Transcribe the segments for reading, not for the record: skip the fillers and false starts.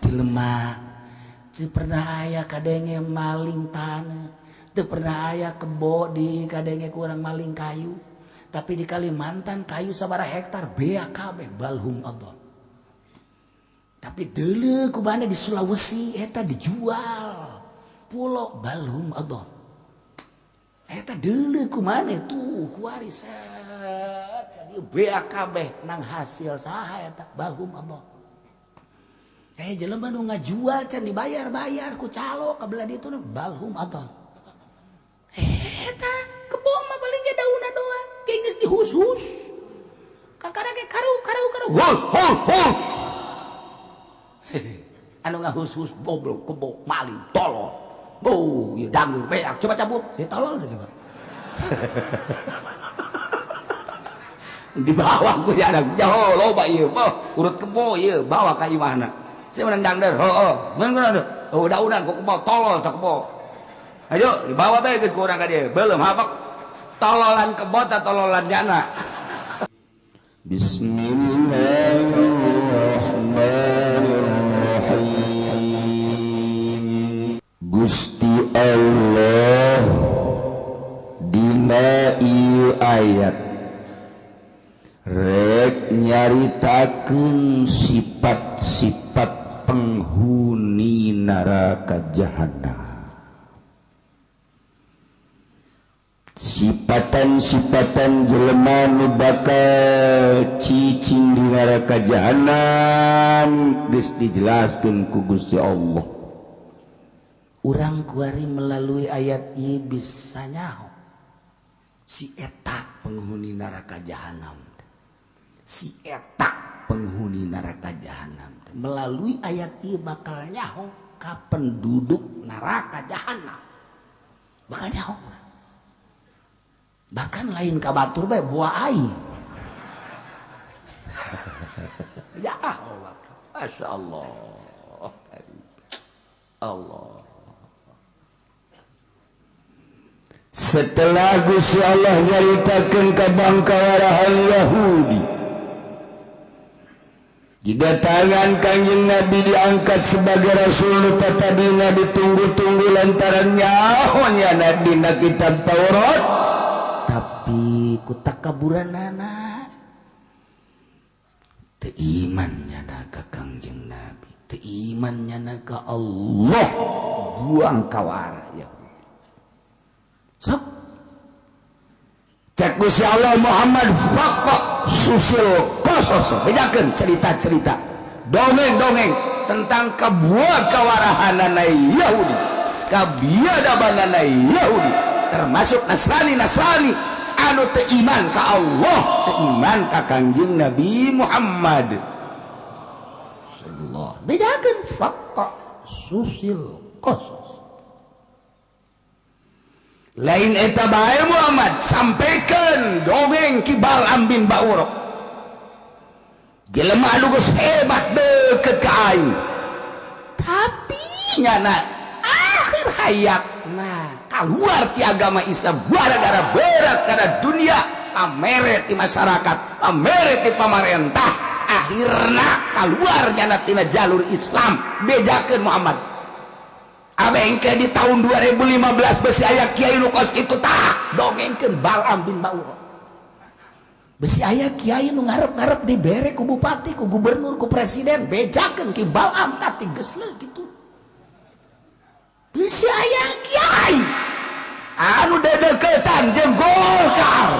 Jelema teu pernah aya kadenge maling tanah, teu pernah aya kebo di kadenge kurang maling kayu. Tapi di Kalimantan kayu sabaraha hektar beak kabeh balhum adol. Tapi deuleu kumana di Sulawesi eta dijual pulo balhum adol. Eta deuleu kumana tuh kuari set beak kabeh nang hasil saha eta balhum adol. Jelema nu ngajual can dibayar-bayar ku calo ka belah ditu balhum adol. Eta kebo mah paling ge daunna doang, geus dihus-hus. Kakara ge karu-karu karu hus hus hus. Anu ngahus-hus goblok kebo maling tolol. Oh, ieu dangdut beak coba cabut. Si tolol teh coba. Di bawah ku ya jauh loba ieu, urut kebo ieu bawa ka imahna. Saya menang dangder, oh, menang oh, daunan kok kebo tolol tak kebo. Ayo dibawa bae geus ku urang ka dieu. Belum hapak tololan kebo ta tololan jana. Bismillahirrahmanirrahim. Gusti Allah dina ieu ayat rek nyaritakeun sifat-sifat penghuni neraka jahanam. Sipatan-sipatan jelema nu bakal cicing di neraka jahanam geus dijelaskeun ku Gusti Allah. Urang kuari melalui ayat ieu bisa nyaho si eta penghuni neraka jahanam. Si eta penghuni neraka jahanam. Melalui ayat ieu bakal nyaho ka penduduk neraka jahanam. Bakal nyaho. Bahkan lain ka batur bae buah aing. Ya Allah. Masya Allah. Allah. Setelah Gusti Allah nyaritakeun ka bangkawarahan Yahudi, didatangan Kangjeng Nabi diangkat sebagai rasul nu tadina ditunggu-tunggu lantaran nyaho nya dina kitab Taurat. Tapi ku takaburanana teu iman nyana ka Kangjeng Nabi, teu iman nyana ka Allah, buang kawara ya. Sok cek Gusti Allah Muhammad faqqa susil qasos, bejakeun cerita-cerita dongeng-dongeng tentang kabuang kawarahanana Yahudi, kabiadabanana Yahudi, termasuk Nasrani-Nasrani anu teu iman ka Allah, teu iman ka Kangjeng Nabi Muhammad sallallahu. Bejakeun faqqa susil qasos. Lain eta bae Muhammad sampaikan dongeng ki Bal'am bin Ba'ura. Jelema anu geus hebat deukeut ka aing. Tapi nyana akhir hayat nah keluar ti agama Islam gara-gara berat karena dunia, pamere ti masyarakat, pamere ti pamarentah, akhirna keluar nyana tina jalur Islam. Bejakeun Muhammad. Abengke di tahun 2015 besi aya kiai nu kos kitu tah dongengkeun Bal'am bin Ba'ura. Besi aya kiai nu ngarep-ngarep dibere ku bupati, ku gubernur, ku presiden, bejakeun ki Bal'am tah geus leuh kitu. Besi aya kiai anu dedeukeutan jeung Golkar.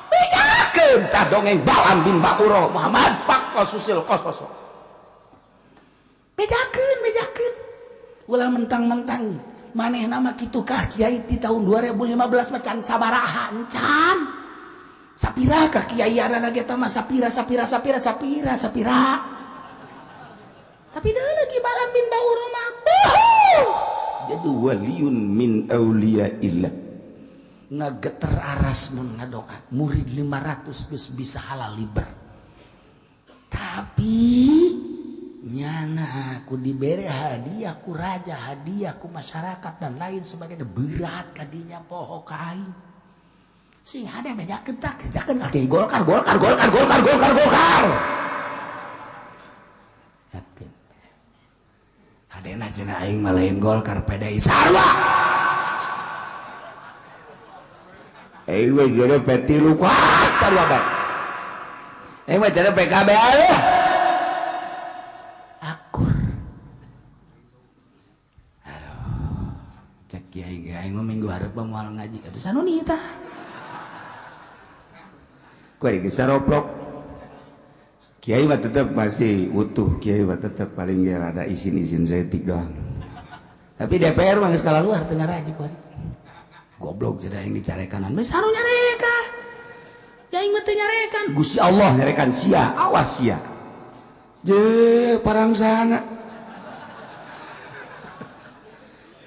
Bejakeun tah dongeng Bal'am bin Ba'ura. Muhammad faqqa susil qasos. Bejakeun, bejakeun. Ulah mentang-mentang maneh nama kitu kah kiai di tahun 2015 mah can sabaraha encan. Sapira ka kiai ada lagi eta mah sapira sapira sapira sapira sapira. Tapi deui lagi Bal'am bin Ba'ura mah jadi waliun min auliyaillah. Ngageter aras mun ngadoa murid 500 geus bisa halal liber. Tapi nyana aku diberi hadiah ku raja, hadiah ku masyarakat dan lain sebagainya, berat kadinya poho ka aing. Sing hade bejakeun tah, bejakeun ka kiai Golkar, Golkar, Golkar, Golkar, Golkar, Golkar. Yakin. Kadena cenah aing mah lain Golkar PDI sarua. Aing mah jadi P3 kuat sarua bae. Aing mah jadi PKB aduh. Akur. Aduh. Cek kiai ge aing mah minggu hareup moal ngaji atuh sanuni tah. Ku ari geus saroprok. Kiai mah tetep masih utuh, kiai mah tetep paling ge rada isin-isin saeutik doang. Tapi DPR mah geus kalaluar teu ngaraji ku ari. Goblok jadi aing dicarekanan. Geus saru nyarekan. Ya aing mah teu nyarekan. Gusti Allah nyarekan sia, awas sia. Je parangsana.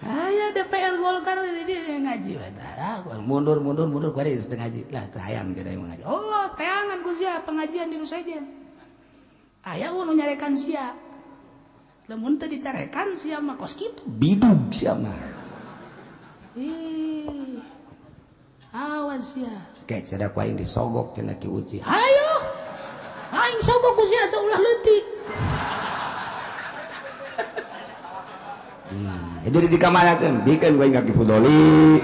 Aya DPR Golkar di dia ngaji we tah. Mundur mundur mundur ku ari geus teu ngaji. Lah teu hayang jadi aing ngaji. Allah teangan ku sia pengajian di nu sejen. Aya nu nyarekan sia. Lamun teu dicarekan sia mah kos kitu bidug sia mah. Ih. Awas sia. Kayak sada ku aing disogok cenah Ki Uci. Hayo. Aing sogok ku sia saulah leutik. Jadi dikamanakeun, bikeun ku aing ka Ki Fudoli.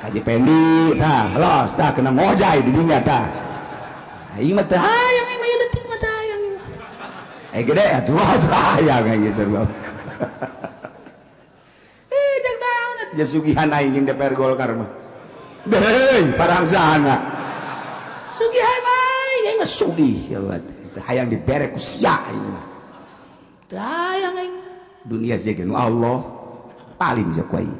Ka Ji Pendi, tah, los tah kena ngojay di dinya tah. Aing mah teu hayang aing mah leutik mah teu hayang. Gede atuh atuh hayang aing sarua. Jeung naon atuh sugihan aing jeung DPR Golkar mah. Deui parangsana. Sugihan aing aing mah sugih sia teh hayang dibere ku sia aing mah. Teu hayang aing. Dunia sia ge nu Allah paling sia ku aing.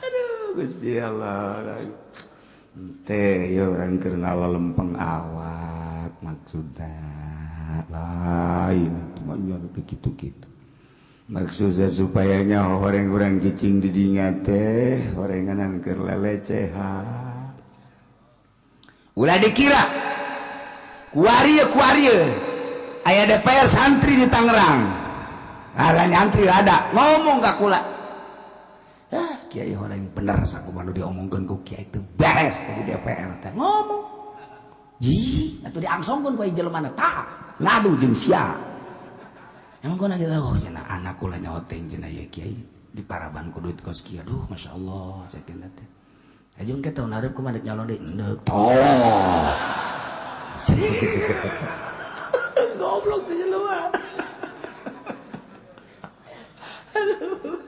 Aduh Gusti Allah. Teh ya orang keur ngalalempeng awak maksudna lain atuh mah nya kitu-kitu. Maksudna supaya nya horeng-horeng cicing di dinya teh horenganan keur lelecehan. Ulah dikira kuari kuari aya DPR santri di Tangerang. Ada nyantri ada ngomong ka kula. Ah, kiai horeng bener sakumaha nu diomongkeun ku kiai teu beres di DPR teh ngomong. Ji, atuh diangsongkeun ku jelema tah ngadu jeung sia. Emang kau lagi tahu cenah anak kula nyoteng cenah ye kiai di paraban ku duit kos kieu. Aduh, masyaallah sakeun teh. Aja engke tahun hareup kumaha dek nyalon deui endek. Tolong. Goblok teh jelema. Aduh.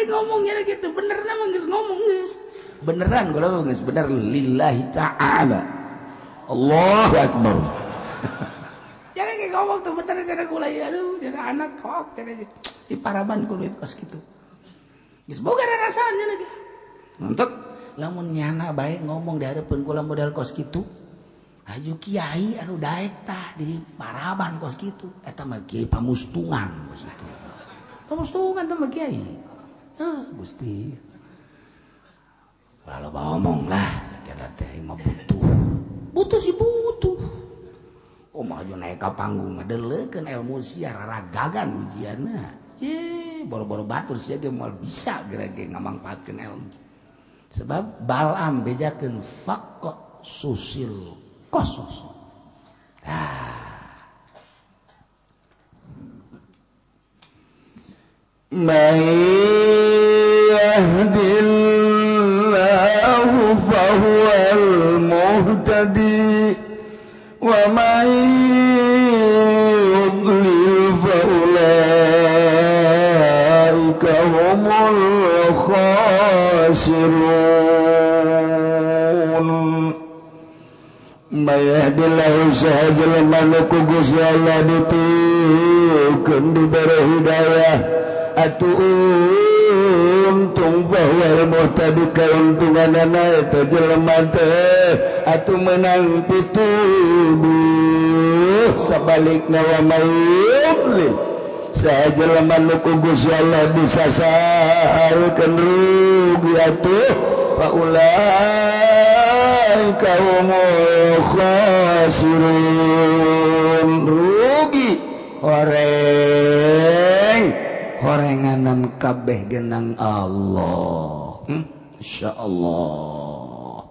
Ngomongnya gitu bener mah geus ngomong geus. Beneran kula mah geus bener lillahi ta'ala. Allahu akbar. Jangan kayak ngomong tuh bener cenah kula ya aduh cenah anak kok cenah di paraban ku duit kos kitu. Geus boga rarasaannya lagi. Untuk lamun nyana bae ngomong di hareupeun kula modal kos kitu. Aju kiai anu daek tah di paraban kos kitu. Eta mah kiai pamustungan kos kitu. Pamustungan teh mah kiai. Gusti. Lalu ngomong lah, sakit teh mah butuh. Butuh sih butuh. Oh maju naik ka panggung mah deuleukeun ilmu sia raragagan ujianna. Ye, boro-boro batur sia ge moal bisa geura ge ngamangpaatkeun ilmu. Sebab Balam bejakeun faqqa susil qasos. Ah. May yahdillahu fahuwal muhtadi wa may yudlil faulaika humul khasirun. May yahdillahu sahaja nu ku Gusti Allah ditukeun dibere hidayah atuh untung fahuwal muhtadi kauntunganana eta jelema teh atuh menang pituduh sabalikna wa may yudlil saha jelema nu ku Gusti Allah disasarkeun rugi atuh faulaika humul khasirun. Rugi horeng horenganan kabeh genang Allah. Insyaallah.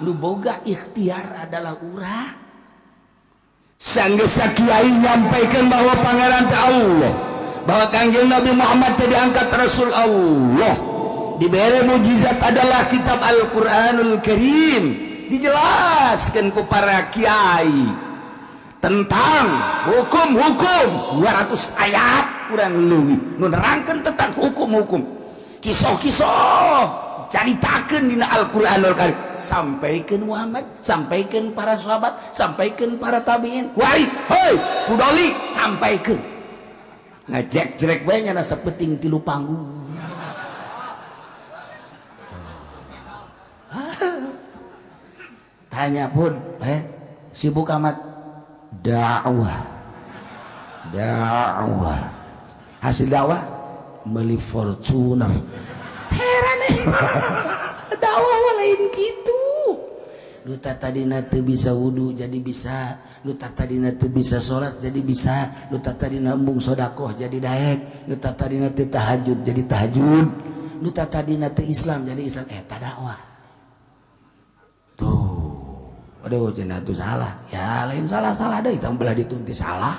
Nu boga ikhtiar adalah urang. Sanggeus kiai nyampaikan bahwa pangeran teh Allah, bahwa Kangjeng Nabi Muhammad teh diangkat Rasul Allah, diberi mujizat adalah kitab Al-Qur'anul Karim, dijelaskan ku para kiai tentang hukum-hukum 200 ayat kurang lebih menerangkan tentang hukum-hukum, kisah-kisah caritakeun dina Al-Qur'anul Karim, sampaikan Muhammad, sampaikan para sahabat, sampaikan para tabiin. Kuari, hei, kudoli, sampaikan. Ngajek jelek bae nya sapeting tilu panggung. Tanya pun, sibuk amat dakwah. Dakwah. Hasil dakwah meuli Fortuner. Heran dakwah lain gitu. Nu tadina teu bisa wudu jadi bisa, nu tadina teu bisa salat jadi bisa, nu tadina embung sedekah jadi daek, nu tadina teu tahajud jadi tahajud, nu tadina teu Islam jadi Islam. Eta dakwah. Tuh. Aduh cenah tuh salah. Ya lain salah-salah deui tah belah ditunti salah.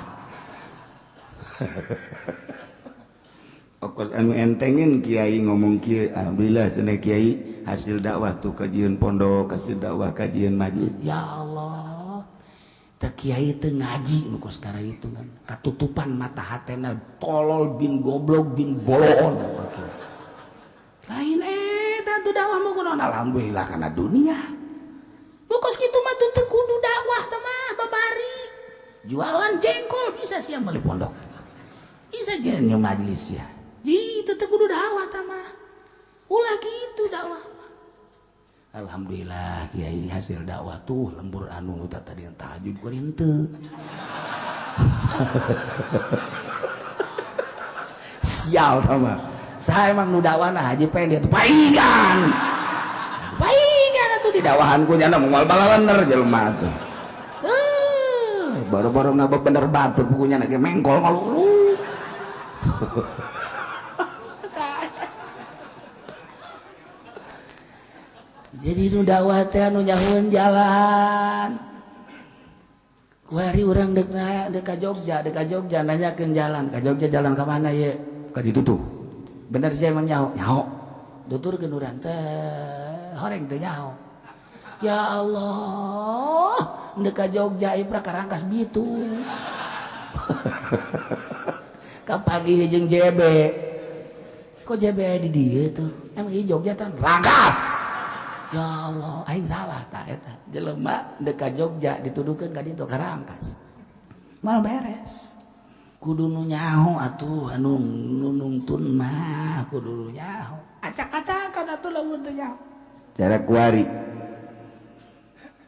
Okos anu entengin kiai ngomong kieu, alhamdulillah cenah kiai hasil dakwah tuh kajian pondok, hasil dakwah kajian majlis. Ya Allah, teh kiai teu ngaji nu kos sekarang itu kan katutupan mata hatena tolol bin goblok bin boloon. Lain eta tuh dakwah mah kunaon, alhamdulillah kana dunia. Nu kos kitu mah teu kudu dakwah teh mah babari. Jualan jengkol bisa sia meuli pondok. Bisa jeung majlis ya. Itu teu kudu dakwah tah mah. Ulah gitu dakwah mah. Alhamdulillah kiai hasil dakwah tuh lembur anu tadi yang tahajud ku henteu. Sial tah mah. Saha emang nu dakwana haji pengen dia tuh paingan. Paingan atuh di dakwahan ku nyana moal balaler jelema tuh. Baru-baru ngabab bener batur pukunya ge mengkol ngalulu. Jadi nu dakwah teh anu nyahueun jalan. Kuari urang deuk ka Jogja, deuk ka Jogja nanyakeun jalan, ka Jogja jalan ka mana ye? Ka ditu tuh. Bener sih emang nyaho, nyaho. Tuturkeun urang teh horeng teh nyaho. Ya Allah, deuk ka Jogja ieu Rangkas Bitung. Ka pagi jeung JB. Kok JB di dieu tuh? Emang ieu Jogja tah Rangkas. Ya Allah, aing salah tah eta. Jelema deuk ka Jogja dituduhkeun ka ditu ka Rangkas. Mal beres. Kudu nu nyaho atuh anu nungtun mah kudu nu nyaho. Acak-acakan atuh lamun teu nyaho. Cara kuari.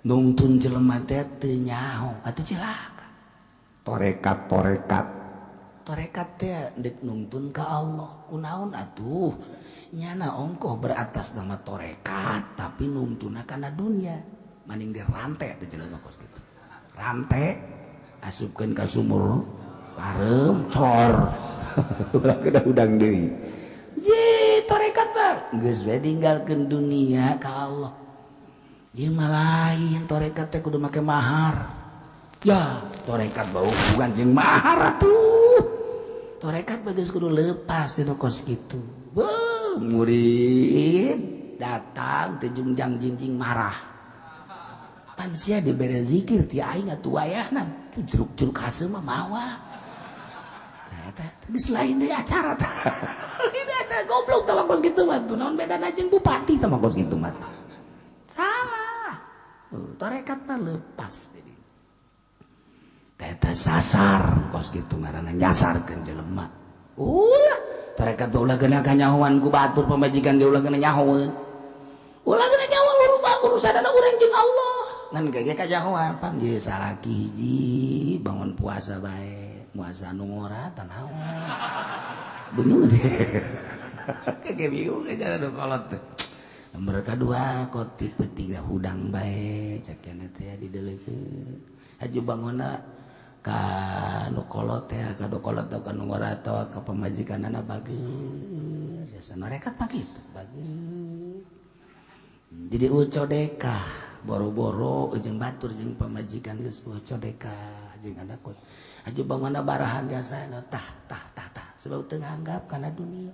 Nungtun jelema teh teu nyaho, atuh cilaka. Torekat-torekat. Torekat teh deuk nungtun ka Allah. Kunaon atuh? Nyana ongkoh beratas nama torekat tapi nungtuna kana dunia maning di rantai teh jelema kos kitu. Rantai asupkeun ka sumur pareum cor. Ulah kedah udang deui. Je torekat mah geus we ninggalkeun dunia ka Allah. Ieu mah lain torekat teh kudu make mahar. Ya, torekat bau bukan jeung mahar atuh. Torekat mah geus kudu lepas dina kos kitu. Beuh, murid datang teh jungjang jingjing marah. Pan sia dibere zikir ti aing atuh wayahna tuh jeruk-jeruk haseum mah mawa. Tah eta geus lain deui acara tah. Ini acara goblok tah kos kitu mah tuh naon bedana jeung bupati tah kos kitu mah. Salah. Torekat mah lepas jadi. Teta sasar kos kitu ngaranna nyasarkeun jelema. Ulah tarekat ulah geuna kanyahoan ku batur pamajikan ge ulah geuna nyahoeun. Ulah geuna nyahoan urubah urusanana urang jeung Allah. Ngan ge kanyahoan pan ieu salaki hiji bangun puasa bae, puasa nu ngora tanaon. Bingung Ge bingung cara nu kolot teh. Nomor kadua kot tipe 3 hudang bae cekena teh dideleukeun. Haju bangonna ka nu kolot teh ka nu kolot ka nu ngora atawa ka pamajikanana bager. Jasa norekat mah kitu bager. Jadi uco dekah Boro-boro jeung batur jeung pamajikan geus codeka jeung anak kos. Aju bangunna barahan jasa tah tah tah tah sebab teu nganggap kana dunia.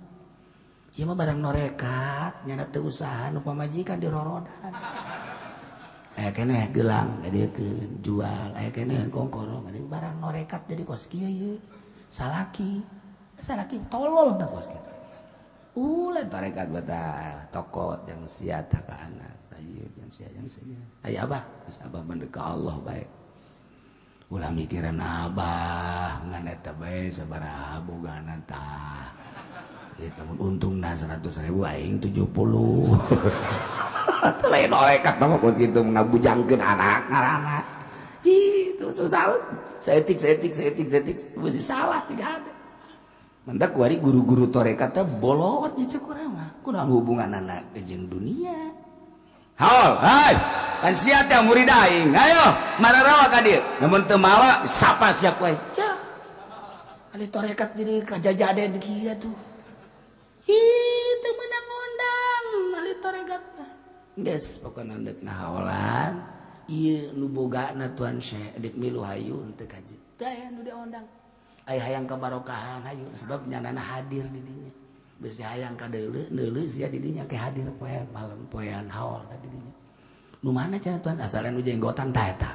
Ieu mah barang norekat nyana teu usaha nu pamajikan dirorodan. Aya keneh gelang ngadiekeun jual, aya keneh kongkorong barang norekat jadi kos kieu ieu. Salaki, salaki tolol tah kos kitu. Ulah tarekat betah toko yang sia tah ka anak. Tah yang sia yang sia. Aya abah, geus abah mah ka Allah bae. Ulah mikiran abah ngan eta bae sabaraha bogana tah. Ieu mun untungna 100.000 aing 70. Teu lain norekat mah kos kitu ngabujangkeun anak ngaranna. Itu susah. Saeutik saeutik saeutik saeutik mesti salah siga hade. Mantak kuari guru-guru tarekat teh bolot jeung cek urang mah. Kunaon hubunganana jeung dunia? Haul, hai. Pan sia teh murid aing. Ayo, mararawa ka dieu. Lamun teu mawa sapa sia ku aing. Cah. Ahli tarekat jadi kajajaden kieu tuh. Ih, teu meunang ngondang ahli tarekat mah. Geus pokona deuk nahaolan. Ieu nu bogana Tuan Syekh deuk milu hayu teu kaji. Teu aya nu diondang. Aya hayang kabarokahan hayu sebab nyanana hadir di dinya. Bisi hayang ka deuleu deuleu sia di dinya ke hadir poe malam poean haul ka di dinya. Nu mana cenah Tuan asal nu jenggotan tah eta.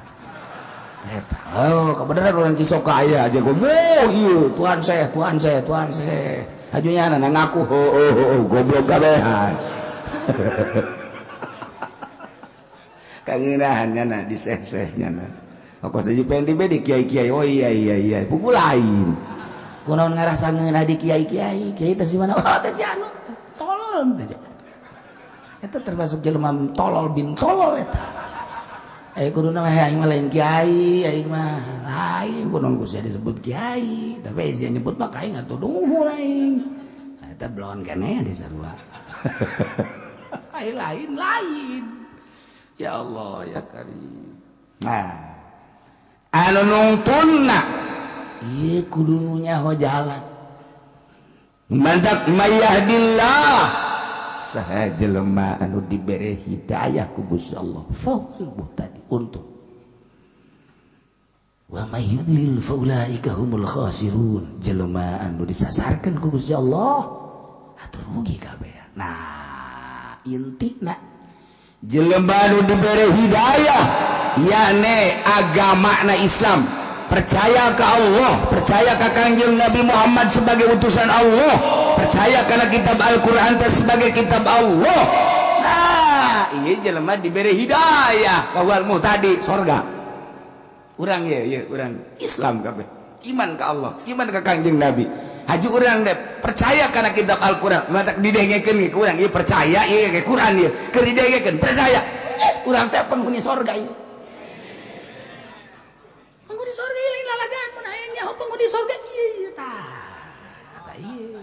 Tah eta. Oh, kebenaran urang Cisoka aya aja goblok ieu Tuan Syekh, Tuan Syekh, Tuan Syekh. Hajunya nana ngaku heueuh goblok kabehan. Kangeunaan nyana di seh-seh nyana. Kok saja pengen di kiai-kiai, oh iya iya iya, buku lain. Kunaon ngarasa ngeunah di kiai-kiai, kiai teh si mana? Oh teh si anu, tolol teh. Eta termasuk jelema tolol bin tolol eta. Eh kuduna mah aing mah lain kiai, aing mah lain kunaon ku sia disebut kiai, tapi sia nyebut mah aing atuh duhur aing. Eta belon keneh di sarua. Aing lain lain. Ya Allah ya Karim. Nah, anu nungtunna ieu kudu nu nyaho jalan. Mantak mayahdillah saha jelema anu dibere hidayah ku Gusti Allah fahuwal muhtadi untung. Wa may yudlil faulaika humul khasirun. Jelema anu disasarkeun ku Gusti Allah atuh rugi kabeh. Nah, intina jelema anu dibere hidayah yakni agama na Islam, percaya ke Allah, percaya ke Kangjeng Nabi Muhammad sebagai utusan Allah, percaya karena kitab Al-Quran sebagai kitab Allah. Nah, iya jelema diberi hidayah bahwa muhtadi sorga. Urang ya, ya urang Islam kabeh, iman ke Allah, iman ke Kangjeng Nabi. Haji urang deh percaya karena kitab Al-Quran, matak didengekeun ge urang ieu percaya ieu ke Quran ieu, keur didengekeun percaya. Yes, urang teh penghuni sorga ieu. Penghuni sorga ieu lain lalagaan mun hayang nyaho penghuni sorga ieu ieu tah. Tah ieu.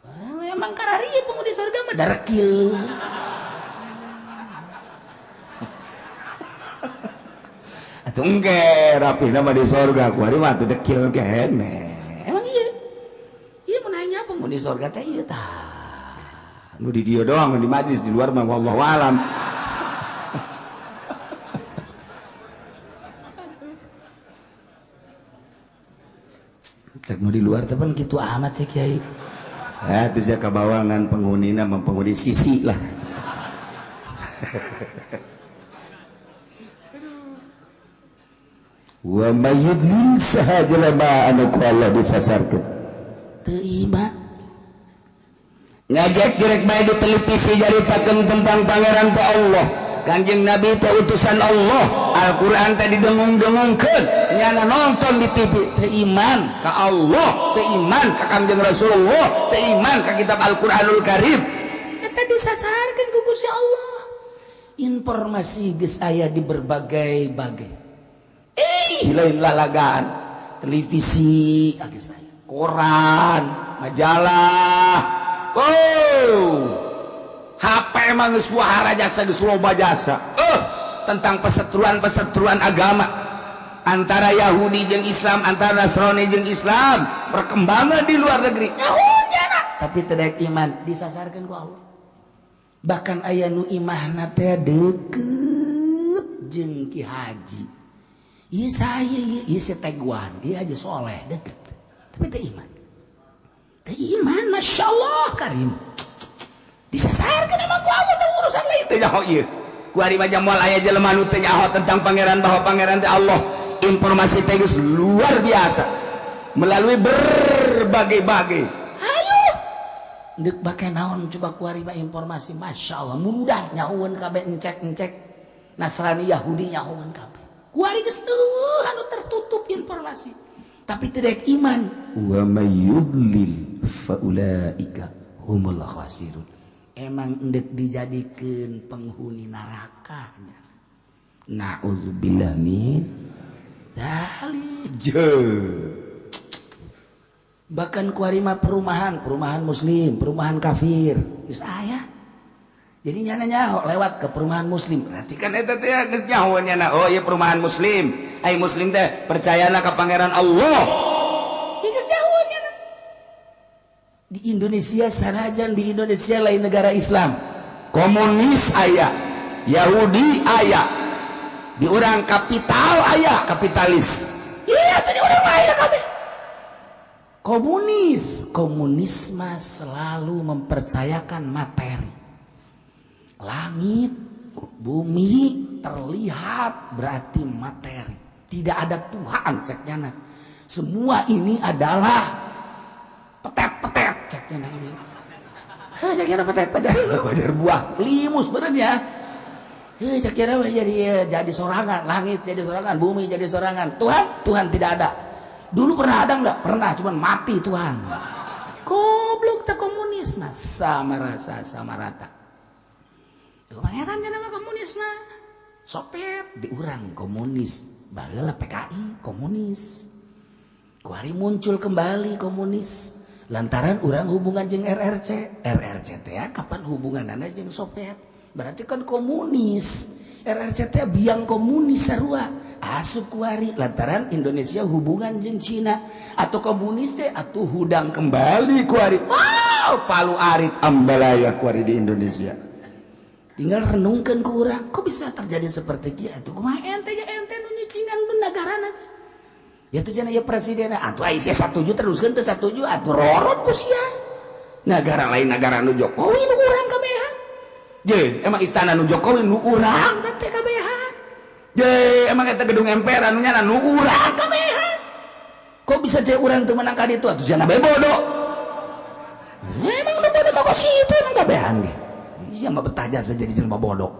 Wah, emang karari ieu penghuni sorga mah darekil. Atuh engke rapihna mah di sorga kuari mah atuh dekil keneh. Emang ieu. Ieu mun hayang nyaho penghuni sorga teh ieu tah. Nu di dieu doang di majlis di luar mah wallahu alam. Cek nu di luar teh pan kitu amat sih kiai. Eh teu sia kabawangan penghunina mah penghuni sisi lah. Wa may yudlil saha jelema anu ku Allah disasarkeun. Teu iman. Ngajak jerek bae di televisi nyaritakeun tentang pangeran teh Allah, Kangjeng Nabi teh utusan Allah, Al-Qur'an teh didengung-dengungkeun, nyana nonton di TV teu iman ka Allah, teu iman ka Kangjeng Rasulullah, teu iman ka kitab Al-Qur'anul Karim. Eta disasarkeun ku Gusti Allah. Informasi geus aya di berbagai-bagai. Lain lalagaan, televisi geus aya, koran, majalah. Oh, HP emang geus wahara jasa geus loba jasa. Tentang perseteruan-perseteruan agama antara Yahudi jeung Islam, antara Nasrani jeung Islam, perkembangan di luar negeri. Nyahunya tapi teu daek iman disasarkeun ku Allah. Bahkan aya nu imahna teh deket jeung Ki Haji. Ieu saya ieu si Teguan, ieu aja soleh deket. Tapi teu iman. Teu iman, Masya Allah karim. Disasarkeun emang ku Allah teh urusan lain teu nyaho ieu. Ku ari mah moal aya jelema nu teu nyaho tentang pangeran bahwa pangeran teh Allah. Informasi teh geus luar biasa melalui berbagai-bagai. Ayo ndek bake naon coba ku ari mah informasi, Masya Allah mudah nyahoeun kabeh encek-encek Nasrani Yahudi nyahoeun kabeh. Ku ari geus anu tertutup informasi. Tapi tidak iman. Wa may yudlil fa ulaika humul khasirun. Emang endek dijadikeun penghuni nerakanya. Na'udzubillah min dzalik. Bahkan kuari mah perumahan, perumahan muslim, perumahan kafir. Geus aya. Jadi nyana nyaho lewat ke perumahan muslim. Berarti kan eta teh geus nyaho nyana. Oh ieu perumahan muslim. Ai muslim teh percayana ka pangeran Allah. Ieu geus nyaho nyana. Di Indonesia sanajan di Indonesia lain negara Islam. Komunis aya, Yahudi aya. Di urang kapital aya, kapitalis. Iya tadi urang aya kabeh. Komunis, komunisme selalu mempercayakan materi. Langit, bumi terlihat berarti materi. Tidak ada Tuhan ceknya. Semua ini adalah petet-petet ceknya ini. Heh ceknya petet-petet. Wajar buah limus benernya. Heh ceknya jadi sorangan, langit jadi sorangan, bumi jadi sorangan. Tuhan, Tuhan tidak ada. Dulu pernah ada nggak? Pernah, cuman mati Tuhan. Goblok tak komunis mah sama rasa sama rata. Tuh pangeran nama komunis mah. Sopet diurang komunis, baheula PKI komunis. Kuari muncul kembali komunis. Lantaran urang hubungan jeung RRC, RRC teh kapan hubunganana jeung Soviet? Berarti kan komunis. RRC teh biang komunis sarua. Asup kuari lantaran Indonesia hubungan jeung Cina atau komunis teh atuh hudang kembali kuari. Wow, palu arit ambalaya kuari di Indonesia. Tinggal renungkan ke urang, kok bisa terjadi seperti kieu atuh kumaha ente ya ente nu nyicingan negarana. Ya tuh cenah ya presiden atuh ai sia satuju teruskeun teu satuju atuh rorot ku sia. Negara lain negara nu Jokowi nu urang kabehan. Je, emang istana nu Jokowi nu urang teh kabehan. Je, emang eta gedung MPR anu nyana nu urang kabehan. Kok bisa je urang teu menang ka ditu atuh sia bae bodoh. Emang nu bodoh mah kos kitu emang kabehan ge. Sia mah betah jasa jadi jelema bodoh.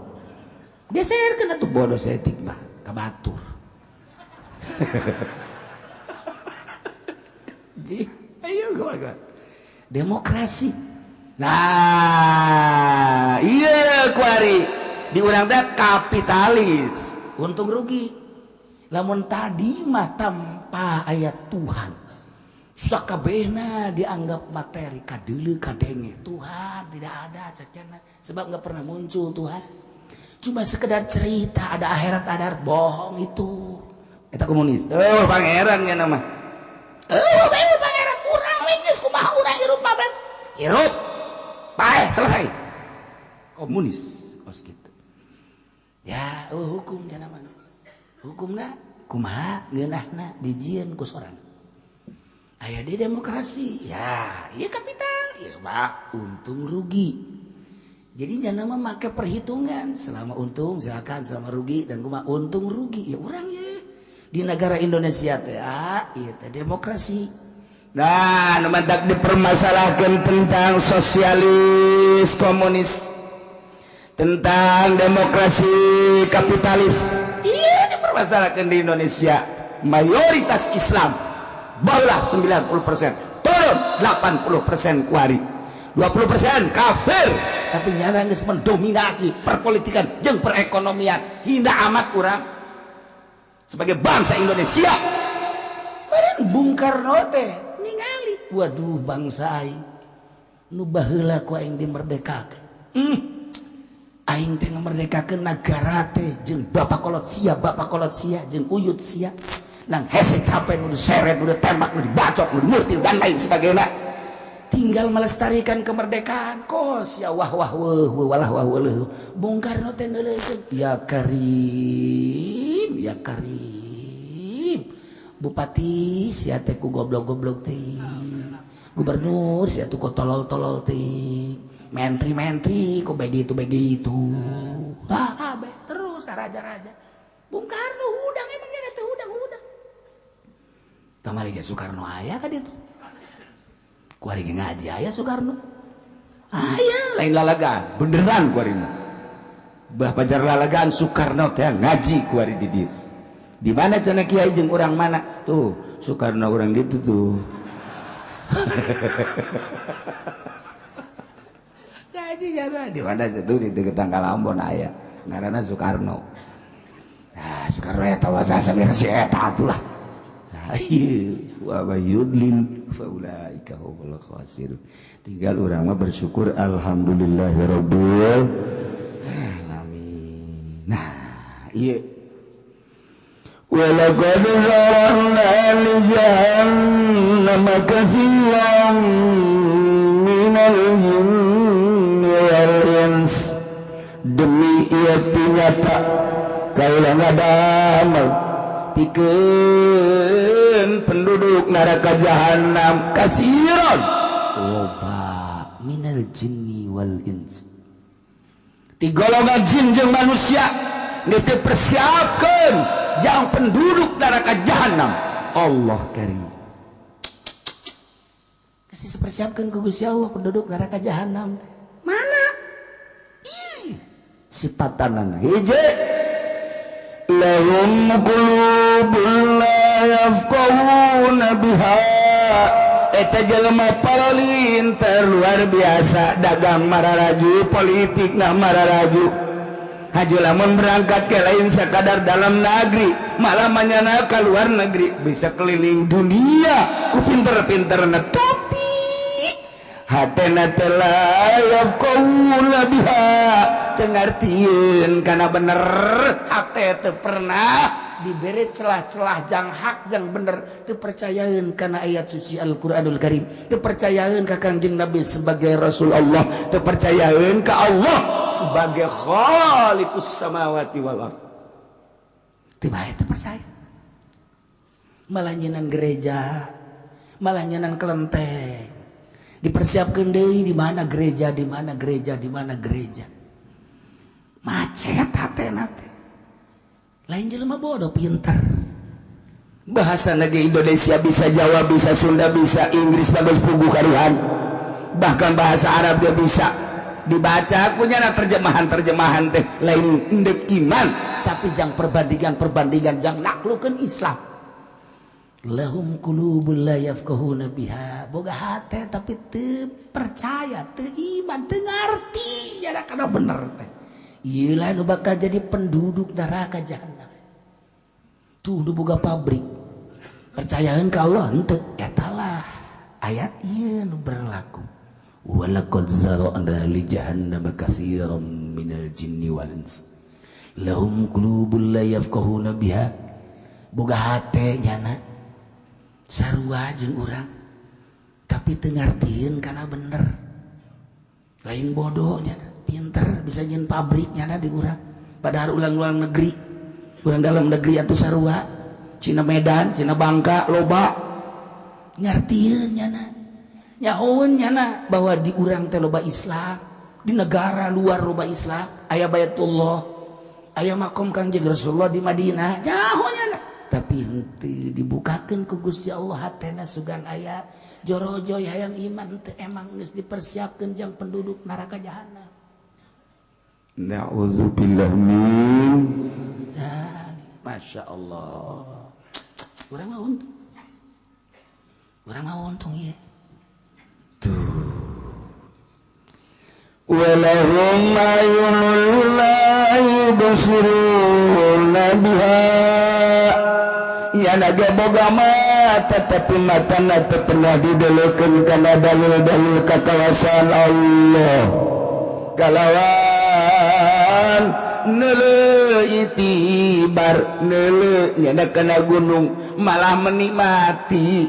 Geserkeun atuh bodoh saeutik mah ka batur. Ji, ayo gua. Demokrasi. Nah, iya kuari di urang teh kapitalis, untung rugi. Lamun tadi mah tanpa ayat Tuhan, sakabehna dianggap materi, kadeuleu kadenge. Tuhan tidak ada cekna, sebab nggak pernah muncul Tuhan. Cuma sekedar cerita ada akhirat, bohong itu. Eta komunis. Oh, pangeran nya nama. Oh, pangeran urang we geus kumaha urang hirup mah ben. Hirup. Bae selesai. Komunis kos kitu. Ya, oh, hukum cenah mah. Hukumna kumaha ngeunahna dijieun ku sorang. Aya di demokrasi, ya, ieu kapital, ieu mah untung rugi. Jadi nyana mah make perhitungan, selama untung silakan, selama rugi dan kumaha untung rugi ya urang ye. Di negara Indonesia teh ieu teh demokrasi. Nah, nu mantak dipermasalahkan tentang sosialis komunis, tentang demokrasi kapitalis. Iya dipermasalahkan di Indonesia. Mayoritas Islam barulah 90%, turun 80% kuari, 20% kafir. Tapi nyana geus mendominasi perpolitikan jeung perekonomian. Hina amat urang sebagai bangsa Indonesia. Meureun Bung Karno teh ningali, waduh bangsa aing nu baheula ku aing dimerdekakeun. Aing teh ngamerdekakeun nagara teh jeung bapak kolot sia, jeung uyut sia. Nang hese capek nu diseret, nu ditembak, nu dibacok, nu dimurtil dan lain sebagainya. Tinggal Tinggal melestarikan kemerdekaan kos ya wah wah wah walah wah wah. Bung Karno teh neuleukeun ya Karim, ya Karim. Bupati sia teh ku goblok-goblok teh. Gubernur sia tuh ku tolol-tolol teh. Menteri-menteri kok begitu-begitu. Ah kabeh terus ka raja-raja. Bung Karno hudang emangnya teh hudang-hudang. Kamari ge Soekarno aya ka ditu. Kuari ge ngaji aya Soekarno. Aya lain lalagaan, beneran kuari mah. Bah pajar lalagaan Soekarno teh ngaji kuari di dieu. Di mana cenah kiai jeung urang mana? Tuh, Soekarno urang ditu tuh. Ngaji jana di mana tuh di deket Tanggal Ambon aya. Ngaranna Soekarno. Nah, Soekarno eta wasa samir si eta atulah. Wa yudlil faulaika humul khasirun. Tinggal urang mah bersyukur alhamdulillahirabbil alamin. Nah, ieu wa laqad zara'na li jahannama katsiran minal jinni wal ins. Demi ieu nyata kaula ngadamel pikeun penduduk neraka jahanam kasiron loba minal jinni wal ins. Ti golongan jin jeung manusia geus dipersiapkeun jang penduduk neraka jahanam. Allah karim. Geus dipersiapkeun ku Gusti Allah penduduk neraka jahanam. Mana? Ih, sipatanana hiji lahum qulubun la yafqahuna biha. Eta jelema paralinter luar biasa, dagang mararaju, politik na mararaju. Haji lamun berangkat ke lain sekadar dalam negeri, malah manyana ka luar negeri, bisa keliling dunia ku pinter-pinterna, tapi hatena teh la yafqahuna biha, teu ngartieun kana bener. Hate teu pernah diberi celah-celah jang hak jang bener, teu percayaeun kana ayat suci Al-Qur'anul Karim, teu percayaeun ka Kangjeng Nabi sebagai Rasul Allah, teu percayaeun ka Allah sebagai Khaliqus samawati wal ard. Teu bae teu percaya. Malah nyeunaan gereja, malah nyeunaan kelenteng. Dipersiapkeun deui di mana gereja, di mana gereja, di mana gereja. Macet hatena teh. Lain jelema bodoh pinter. Bahasa negeri Indonesia bisa, Jawa bisa, Sunda bisa, Inggris bagus puguh karuhan. Bahkan bahasa Arab dia bisa. Dibaca aku nyana terjemahan-terjemahan teh lain endek iman, tapi jang perbandingan-perbandingan jang naklukeun Islam. Lahum qulubul la yafqahuna biha. Boga hate tapi teu percaya, teu iman, teu ngarti jada kana bener teh. Ieu lah nu bakal jadi penduduk neraka jahanam. Tuh nu boga pabrik. Percayaeun ka Allah henteu, eta lah ayat ieu nu berlaku. Walaqad zara'na li jahannama katsiran minal jinni wal ins. Lahum qulubul la yafqahuna biha. Boga hate nyana sarua jeung urang tapi teu ngartieun kana bener. Lain bodoh nyana, pinter bisa nyeun pabrik nyana di urang. Padahal ulang-ulang negeri, urang dalam negeri atuh sarua, Cina Medan, Cina Bangka loba ngartieun nyana. Nyahoeun nyana bahwa di urang teh loba Islam, di negara luar loba Islam, aya Baitullah, aya makom Kangjeng Rasulullah di Madinah, nyaho nyana. Tapi henteu dibukakeun ku Gusti Allah hatena sugan aya jorojoy hayang iman teu emang geus dipersiapkeun jang penduduk neraka jahanam. Na'udzubillah min dzalik. Masya Allah. Urang mah untung. Urang mah untung ieu. Tuh. Walahum ayunul la yubsiruna biha. Nyana ge boga mata tapi matana teu pernah didelekeun kana dalil-dalil kakawasan Allah. Kalawan neuleuh itibar neuleuh nyana kana gunung malah menikmati.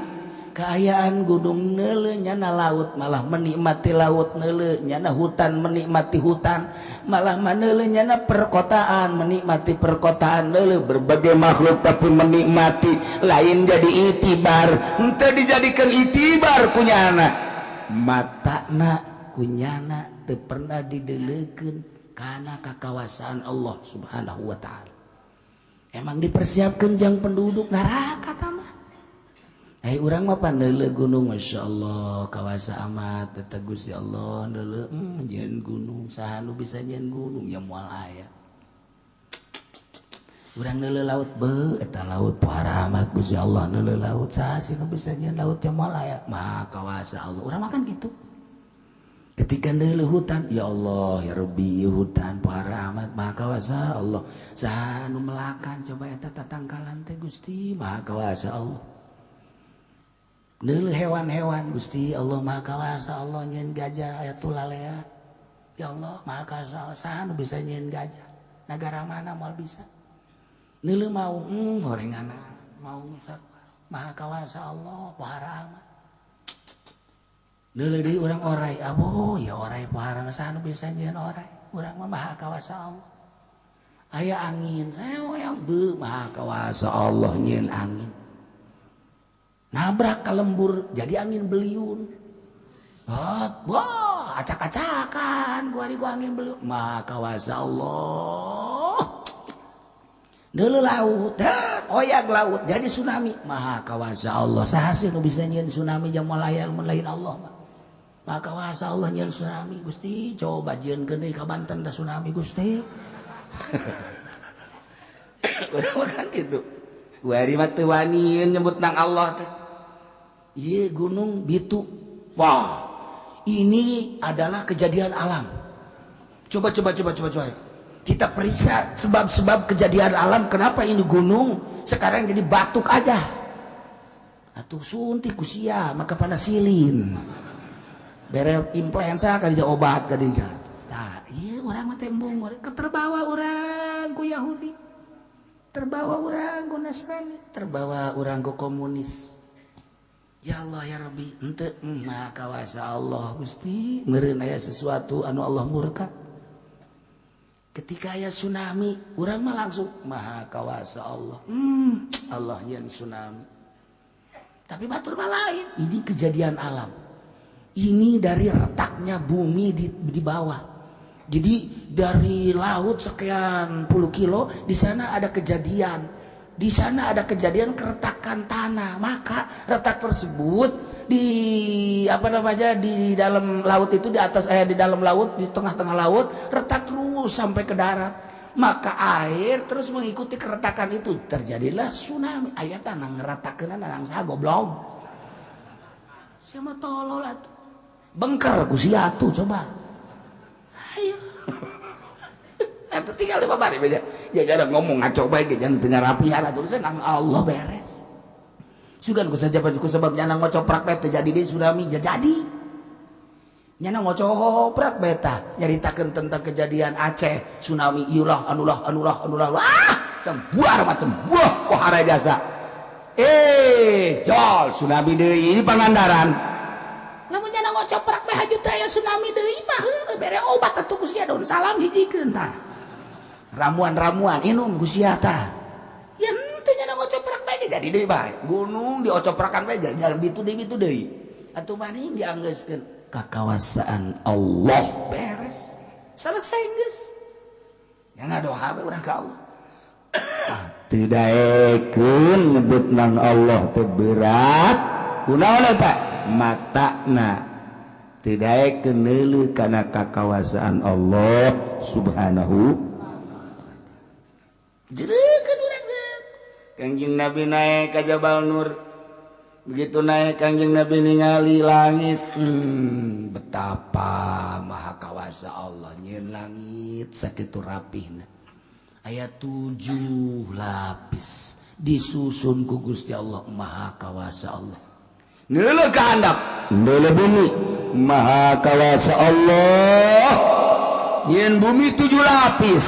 Kaayaan gunung neuleuh nyana laut malah menikmati laut, neuleuh nyana hutan menikmati hutan, malah maneuleuh nyana perkotaan menikmati perkotaan, neuleuh berbagai makhluk tapi menikmati, lain jadi itibar, henteu dijadikan itibar kunyana. Matana kunyana teu pernah dideleukeun kana kakawasaan Allah Subhanahu wa Ta'ala. Emang dipersiapkan jang penduduk neraka mah. Eh, urang mah paneuleuh gunung, Masya Allah, kawasa amat eta Gusti Allah. Neuleuh nyieun gunung, saha nu bisa nyieun gunung? Ya moal aya. Urang neuleuh laut, be eta laut pohara amat Gusti Allah. Neuleuh laut, saha sih nu bisa nyieun laut? Ya moal aya. Maha kawasa Allah. Urang makan gitu. Ketika neuleuh hutan, ya Allah ya Rabbi, hutan pohara amat, maha kawasa Allah. Saha nu melakan coba eta tatangkalan teh? Gusti, maha kawasa Allah. Neuleuh hewan-hewan, Gusti Allah, maha kawasa Allah nyieun gajah aya tulalea. Ya Allah, maha kawasa. Saha nu bisa nyieun gajah? Negara mana moal bisa. Neuleuh mau horengana mau, maha kawasa Allah, pohara amat. Neuleuh deui urang orai, abo ya orai pohara, saha nu bisa nyieun orai? Urang mah maha kawasa Allah. Aya angin saya yang be, maha kawasa Allah nyieun angin, nabrak ke lembur jadi angin beliung. Wah, acak-acakan gua gua angin beliung, maha kawasa Allah. Dulu laut, oyak laut jadi tsunami, maha kawasa Allah. Saha sih nu bisa nyieun tsunami? Jam layar lain Allah mah. Maha kawasa Allah nyieun tsunami. Gusti, coba jieunkeun deui ka Banten da tsunami, Gusti. Udah makan gitu. Wari mah teu wani nyebut nang Allah teh. Ieu gunung bitu. Wah, ini adalah kejadian alam. Coba coba coba coba coba. Kita periksa sebab-sebab kejadian alam, kenapa ini gunung sekarang jadi batuk aja. Atuh suntik ku sia maka panasilin. Bere influenza kali obat kali. Nah, iya urang mah tembung, keterbawa urang ku Yahudi. Terbawa urang ku Nasrani, terbawa urang ku komunis. Ya Allah ya Rabbi, henteu maha kawasa Allah Gusti, meureun aya sesuatu anu Allah murka. Ketika aya tsunami, urang mah langsung maha kawasa Allah. Allah nyieun tsunami. Tapi batur mah lain, ini kejadian alam. Ini dari retaknya bumi di bawah. Jadi dari laut sekian puluh kilo di sana ada kejadian. Di sana ada kejadian keretakan tanah. Maka retak tersebut di apa namanya, di dalam laut itu, di atas di dalam laut, di tengah-tengah laut retak terus sampai ke darat. Maka air terus mengikuti keretakan itu, terjadilah tsunami. Aya tanah ngeretakeun nang saha, goblok? Siapa tolol atuh? Bengker ku sia atuh coba. Ayo. Atuh tinggal di babari aja. Ya jangan ngomong ngaco bae ge, jangan teu rapihan atuh nang Allah beres. Sugan ku saja ku sebab nyana ngocoprak bae teu jadi deui tsunami, jadi. Nyana ngocoprak bae tah nyaritakeun tentang kejadian Aceh, tsunami ieulah anulah anulah anulah. Wah, sebuah macam buah pohara jasa. Eh, jol tsunami deui ini Pangandaran. Lamun nyana ngocoprak bae haju teh aya tsunami deui mah heueuh, bere obat atuh ku sia, daun salam hijikeun tah. Ramuan-ramuan inum ku sia tah. Ya henteu, nyana ngocoprak bae ge jadi deui bae. Gunung diocoprakan bae jalan bitu deui bitu deui. Atuh maning dianggeuskeun kakawasaan Allah, beres. Selesai geus. Ya ngadoa bae urang ka Allah. Teu daekeun nyebut nang Allah teh berat. Kunaon eta? Matana teu daekeun neuleuh kana kakawasaan Allah Subhanahu. Jereukeun urang teh. Kangjeng Nabi naik ke Jabal Nur. Begitu naik, Kangjeng Nabi ningali langit. Betapa maha kawasa Allah nyieun langit sakitu rapihna. Aya 7 lapis disusun ku Gusti Allah, maha kawasa Allah. Neuleuh ka handap, neuleuh bumi, maha kawasa Allah. Nyieun bumi 7 lapis.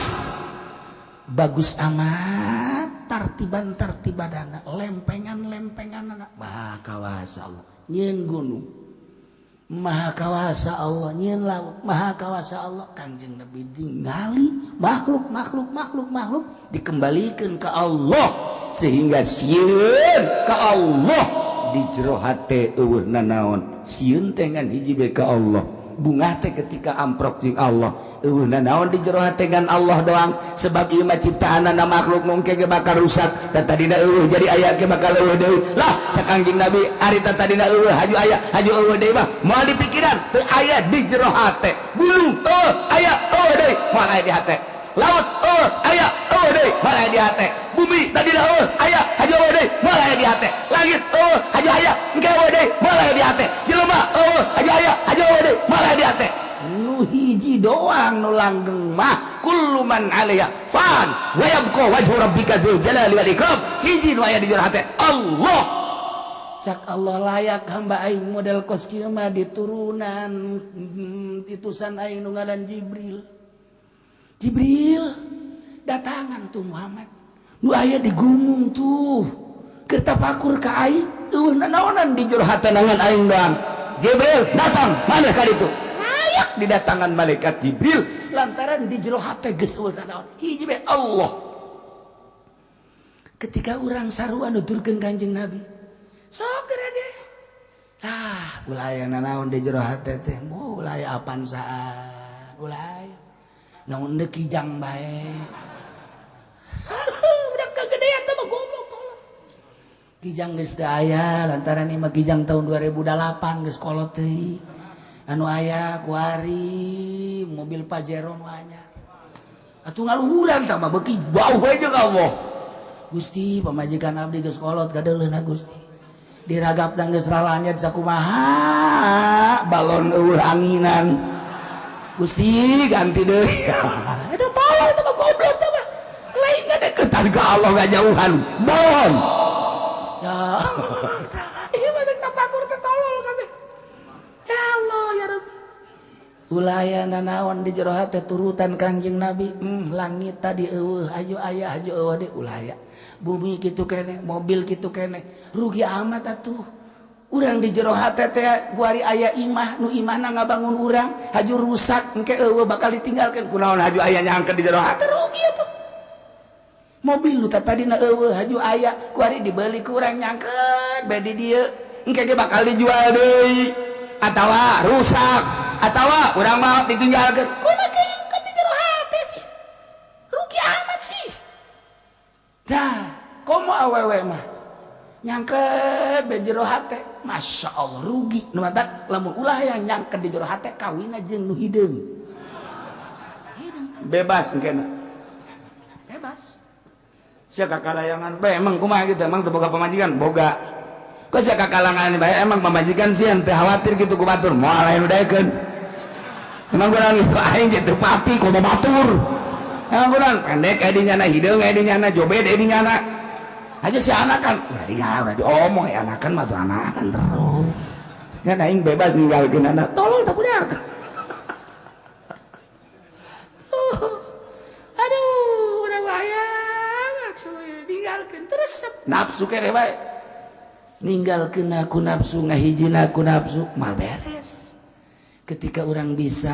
Bagus amat. Bantar ti badana lempengan-lempengan Maha Kawasa Allah nyieun gunung Maha Kawasa Allah nyieun laut Maha Kawasa Allah. Kangjeng Nabi ningali makhluk makhluk makhluk makhluk dikembalikan ke Allah sehingga sieun ka Allah di jero hate eueuh nanaon sieun teh ngan hiji bae ka Allah bungah teh ketika amprok jeung Allah eueuh nanaon di jero hate ngan Allah doang sebab ieu mah ciptaanna makhluk nu engke ge bakal rusak tah tadina eueuh jadi aya ge bakal eueuh deui lah cak Kangjeng Nabi ari tah tadina eueuh haju aya haju eueuh deui mah moal dipikiran teu aya di jero hate gunung eueuh aya eueuh deui moal aya di hate laut eueuh aya eueuh deui moal aya di hate bumi tadina eueuh aya haju eueuh deui moal aya di hate langit eueuh haju aya engke eueuh deui moal aya di hate jelema eueuh haju aya haju eueuh deui moal aya di hate nu hiji doang nu langgeng mah kullu man 'alaiha fan wa yabqa wajhu rabbika dzul jalali wal ikram hiji nu aya di jero hate Allah. Cak Allah layak hamba aing model kos kieu mah diturunan itusan aing nu ngaran Jibril. Jibril datangan tuh Muhammad nu aya di gunung tuh keur tafakur ka aing eueuh nanaonan di jero hate ngan aing doang. Jibril datang maneh ka ditu layak didatangan malaikat Jibril lantaran di jero hate geus eueuh nanaon hiji bae Allah. Ketika urang sarua nuturkeun Kanjeng Nabi sok ge ah ulah aya nanaon di jero hate teh moal ulah aya apan saat ulah aya naon deuk kijang bae udah kegedean teh mah goblok tolong kijang geus teu aya lantaran ieu mah kijang tahun 2008 geus kolot teuing anu aya kuari mobil Pajero nu anyar atuh ngaluhuran tah mah beuki jauh we jeung Allah. Gusti pamajikan abdi geus kolot kadeuleuna Gusti diragap dan geus ralanyat sakumaha balon eueuh anginan Gusti ganti deui itu tolol teh mah goblok teh mah lain ngadeukeutan ka Allah ngajauhan bohong ya ieu mah tafakur teh tolol kabeh ya Allah ya Rabbi ulah aya nanaon di jero hate turutan Kangjeng Nabi langit tadi eueuh haju aya haju eueuh deui ulah aya bumi kitu keneh mobil kitu keneh rugi amat atuh urang di jero hate teh guari aya imah nu imahna ngabangun urang haju rusak engke eueuh bakal ditinggalkeun kunaon haju aya nyangkeun di jero hate rugi atuh mobil nu tadina eueuh haju aya kuari dibeli ku urang nyangkeun bae di dieu engke ge bakal dijual deui atawa rusak atawa urang mah ditinggalkeun kumaha ke di jero hate sih rugi amat sih dah komo awewe mah nyangket di jero hate Masya Allah rugi nu mantak lamun ulah yang nyangket di jero hate kawina jeung nu hideung bebas engkena bebas sia kakalayangan bae emang kumaha gitu emang teu boga pamajikan boga kok sia kakalangan bae emang pamajikan sieun teu khawatir kitu ku batur moal lain udaekeun emang kunaon kitu aing jeung teu pati komo batur emang kunaon pendek aya di nyana hideung aya di nyana jobed aya di nyana aja si anakan udah dia udah diomong ya anakan mah tuh anakan terus kan aing bebas ninggalkeun anak tolol tak budak aduh udah bayang atuh ninggalkeun terus nafsu kere bae ninggalkeun aku nafsu ngahijina aku nafsu mal beres ketika orang bisa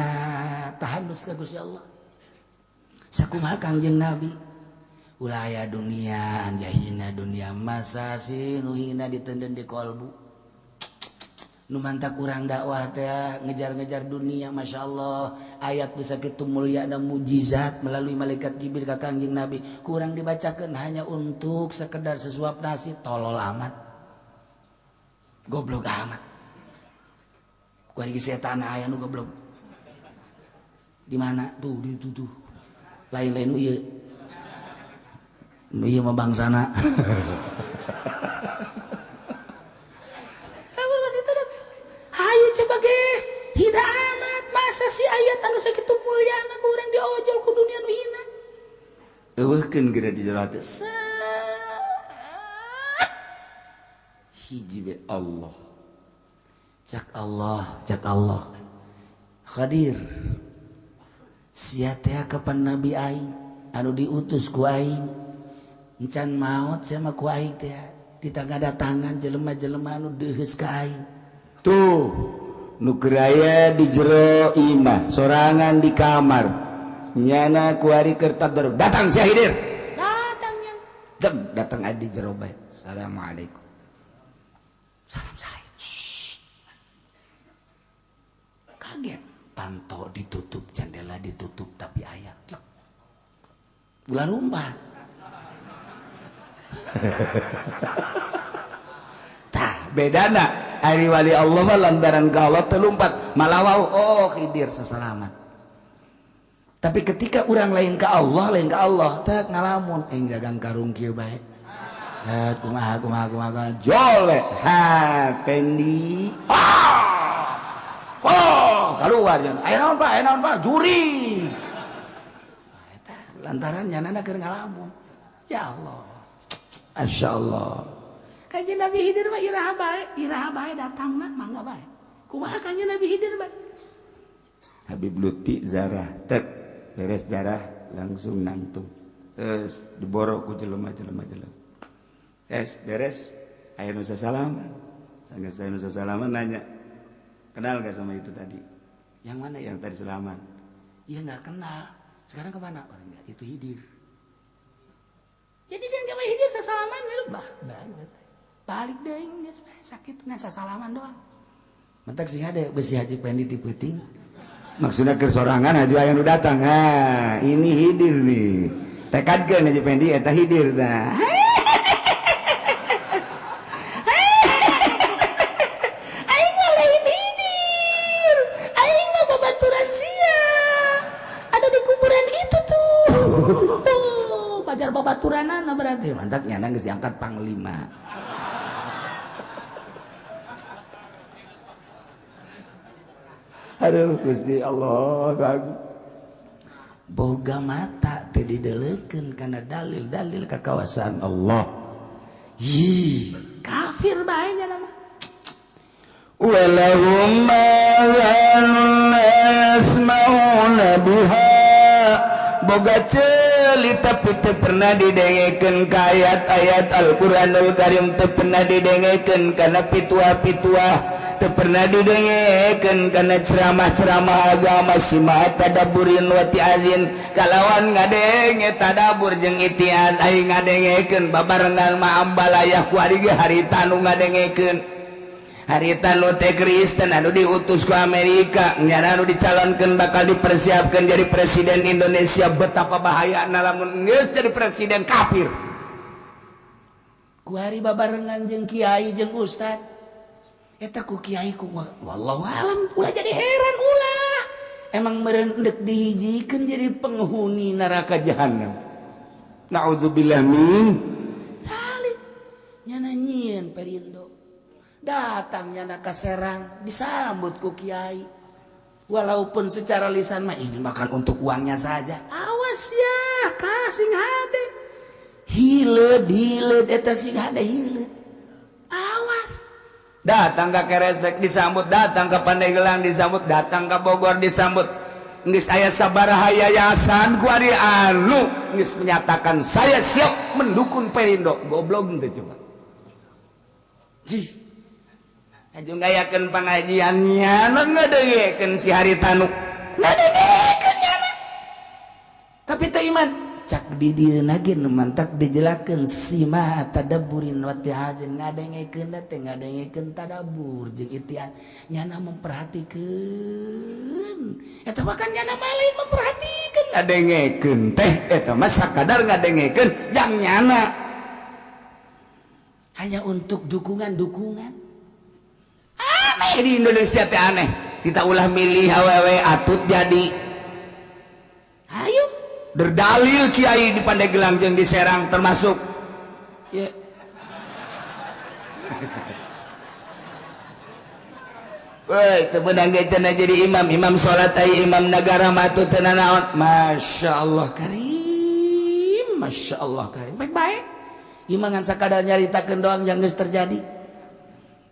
tahan ka Gusti Allah sakumaha Kangjeng Nabi ulah aya dunia anjahina dunia masa sih nu hina ditenden di kolbu nu mantak urang dakwah teh ngejar-ngejar dunia Masya Allah ayat bisa kitu mulia dan mujizat melalui malaikat Jibril ka Kangjeng Nabi kurang dibacakan hanya untuk sekedar sesuap nasi tolol amat goblok amat kuari setan aya nu goblok di mana tuh di itu tuh lain-lain nu ieu ieu mah bangsana. Hayu coba ge hina amat masa si ayat anu sakitu mulyana ku urang diojol ku dunia nu hina eueuhkeun geura di jero hate hiji be Allah cak Allah cak Allah Khadir sia teh kapan nabi aing anu diutus ku aing Encan maot sama ku aing teh ditangga datangan jelema-jelema anu deuheus ka aing. Tuh nu keur aya di jero imah sorangan di kamar nyana kuari keur tadarus datang si Hidir datangnya deg datang adi jero bae. Assalamualaikum. Salam saya. Shh. Kaget panto ditutup, jendela ditutup, tapi aya ulah lompat. Tah bedana ari wali Allah mah lantaran ka Allah teu lumpat malah wau oh Khidir sasalaman. Tapi ketika urang lain ka Allah teh ngalamun aing dagang karung kieu bae. Ha kumaha kumaha kumaha jole ha Pendi. Ah! Oh, keluar jan. Aya naon Pak? Juri. Nah, eta lantaran nyanana keur ngalamun. Ya Allah. Masya Allah. Kanjeng Nabi Khidir mah iraha bae datangna mangga bae. Kumaha kanjeng Nabi Khidir bae? Habib Lutfi zarah tek beres zarah langsung nantung. Terus diborok ku jelema-jelema jelema. Es beres aya nu sasalaman. Sanggeus aya nu sasalaman nanya, "Kenal gak sama itu tadi?" Yang mana? Yang tadi salaman. Iya enggak kenal. Sekarang kemana? Orang enggak, itu Khidir. Jadi dia nggak Khidir sasalaman lebah banget. Balik deh sakit ngan sasalaman doang. Mentak sih ada besi Haji Pendi ti peuting. Maksudnya keur sorangan haji aya nu datang. Ha, ini Khidir nih. Tekadkeun Haji Pendi eta Khidir tah. Aing mah lain Khidir. Aing mah babaturan sia. Ada di kuburan itu tuh. Pajar babaturanana berarti. Mantak nyana geus diangkat panglima. Aduh Gusti Allah bagus. Boga mata teu dideulekeun kana dalil-dalil kakawasan Allah. Ih, kafir bae nya mah. Walahum ma la yasmauna biha. Boga ceuli tapi teu pernah didengekeun ka ayat-ayat Al-Qur'anul Karim, teu pernah didengekeun kana pitua-pitua, teu pernah didengekeun kana ceramah-ceramah agama sima tadabburin wa tiazin kalawan ngadenge tadabbur jeung itian aing ngadengekeun babarengan ma ambalayah ku ari ge harita nu ngadengekeun harita nu teh Kristen anu diutus ku Amerika nyana anu dicalonkeun bakal dipersiapkeun jadi presiden Indonesia. Betapa bahayana lamun geus jadi presiden kafir. Ku hari babarengan jeung kiai jeung ustad eta ku kiai ku wallahu alam ulah jadi heran ulah emang meureun deuk dihijikeun jadi penghuni neraka jahanam. Naudzubillah min dzalik. Nyana nyieun Perindo datang nyana ka Serang disambut ku kiai walaupun secara lisan mah ini makan untuk uangnya saja. Awas ya kasing hade hileud hileud eta sing hade hileud awas. Datang ke Keresek disambut, datang ke Pandeglang disambut, datang ke Bogor disambut. Geus aya sabaraha yayasan ku ari anu geus menyatakan saya siap mendukung Perindo. Goblok teh coba. Jih. Aju ngayakeun pangajian nyana ngadengekeun si Haritanu. Ngadengekeun nyana. Tapi teu iman. Cak di dieuna ge nu mantak dijelakeun sima tadabburin wa tihazin ngadengekeun teh ngadengekeun tadabbur jeung itian nyana memperhatikeun eta mah kan nyana mah lain memperhatikeun ngadengekeun teh eta mah sakadar ngadengekeun jang nyana hanya untuk dukungan-dukungan. Aneh di Indonesia teh aneh kita ulah milih awewe atut jadi ayo berdalil kiai di Pandeglang jeung di Serang termasuk ya. Woi teu meunang ge cenah jadi imam, imam salat ai imam nagara mah teu nanaon. Masya Allah karim, Masya Allah karim. Baik-baik. Ieu mah ngan sakadar nyaritakeun doang yang geus terjadi.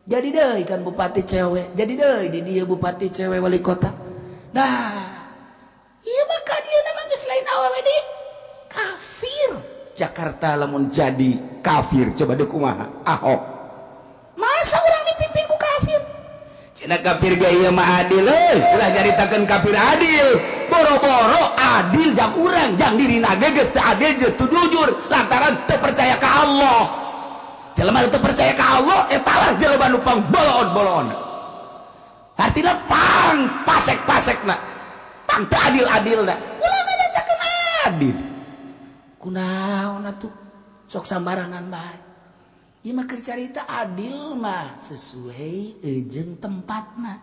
Jadi deui kan bupati cewek, jadi deui di dieu bupati cewek wali kota. Nah, ieu mah ka dieu mah geus lain awewe deui. Kafir. Jakarta lamun jadi kafir coba deh kumaha Ahok. Masa orang dipimpin ku kafir? Cina kafir ge ieu mah adil euy, ulah nyaritakeun kafir adil. Boro-boro adil jang urang, jang dirina ge geus teu adil jeung teu jujur lantaran teu percaya ka Allah. Jelema teu percaya ka Allah eta lah jelema nu pang boloon-boloon. Artina pang pasek-pasekna, pang teu adil-adilna. Ulah nyaritakeun adil. Kunaon atuh sok sambarangan bae. Ieu mah keur carita adil mah sesuai jeung tempatna.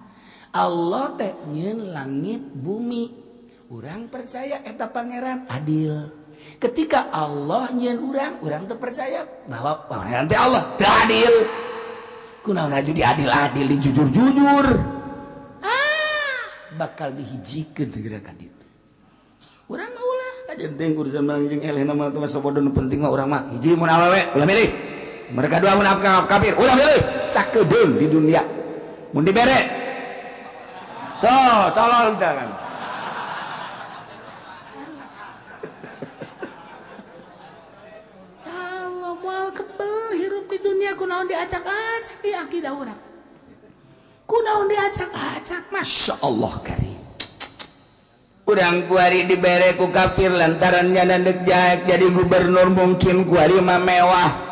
Allah teh nyeun langit bumi. Urang percaya eta pangeran adil. Ketika Allah nyeun urang, urang teu percaya bahwa pangeran teh Allah teu adil. Kunaon aju diadil-adil, dijujur-jujur. Ah, bakal dihijikeun teh gerakan ditu. Urang mah ulah kajen teh urusan jeung eleh mah teu sabodo nu penting mah urang mah hiji mun awewe ulah milih. Mereka dua mun kafir ulah milih sakedeung di dunia. Mun dibere toh tolol teh kan. Allah moal kebel hirup di dunia kunaon diacak-acak ieu akidah urang. Kunaon diacak-acak Masya Allah karim. Urang kuari dibere ku kafir lantaran nyana deuk jadi gubernur mungkin kuari mah mewah.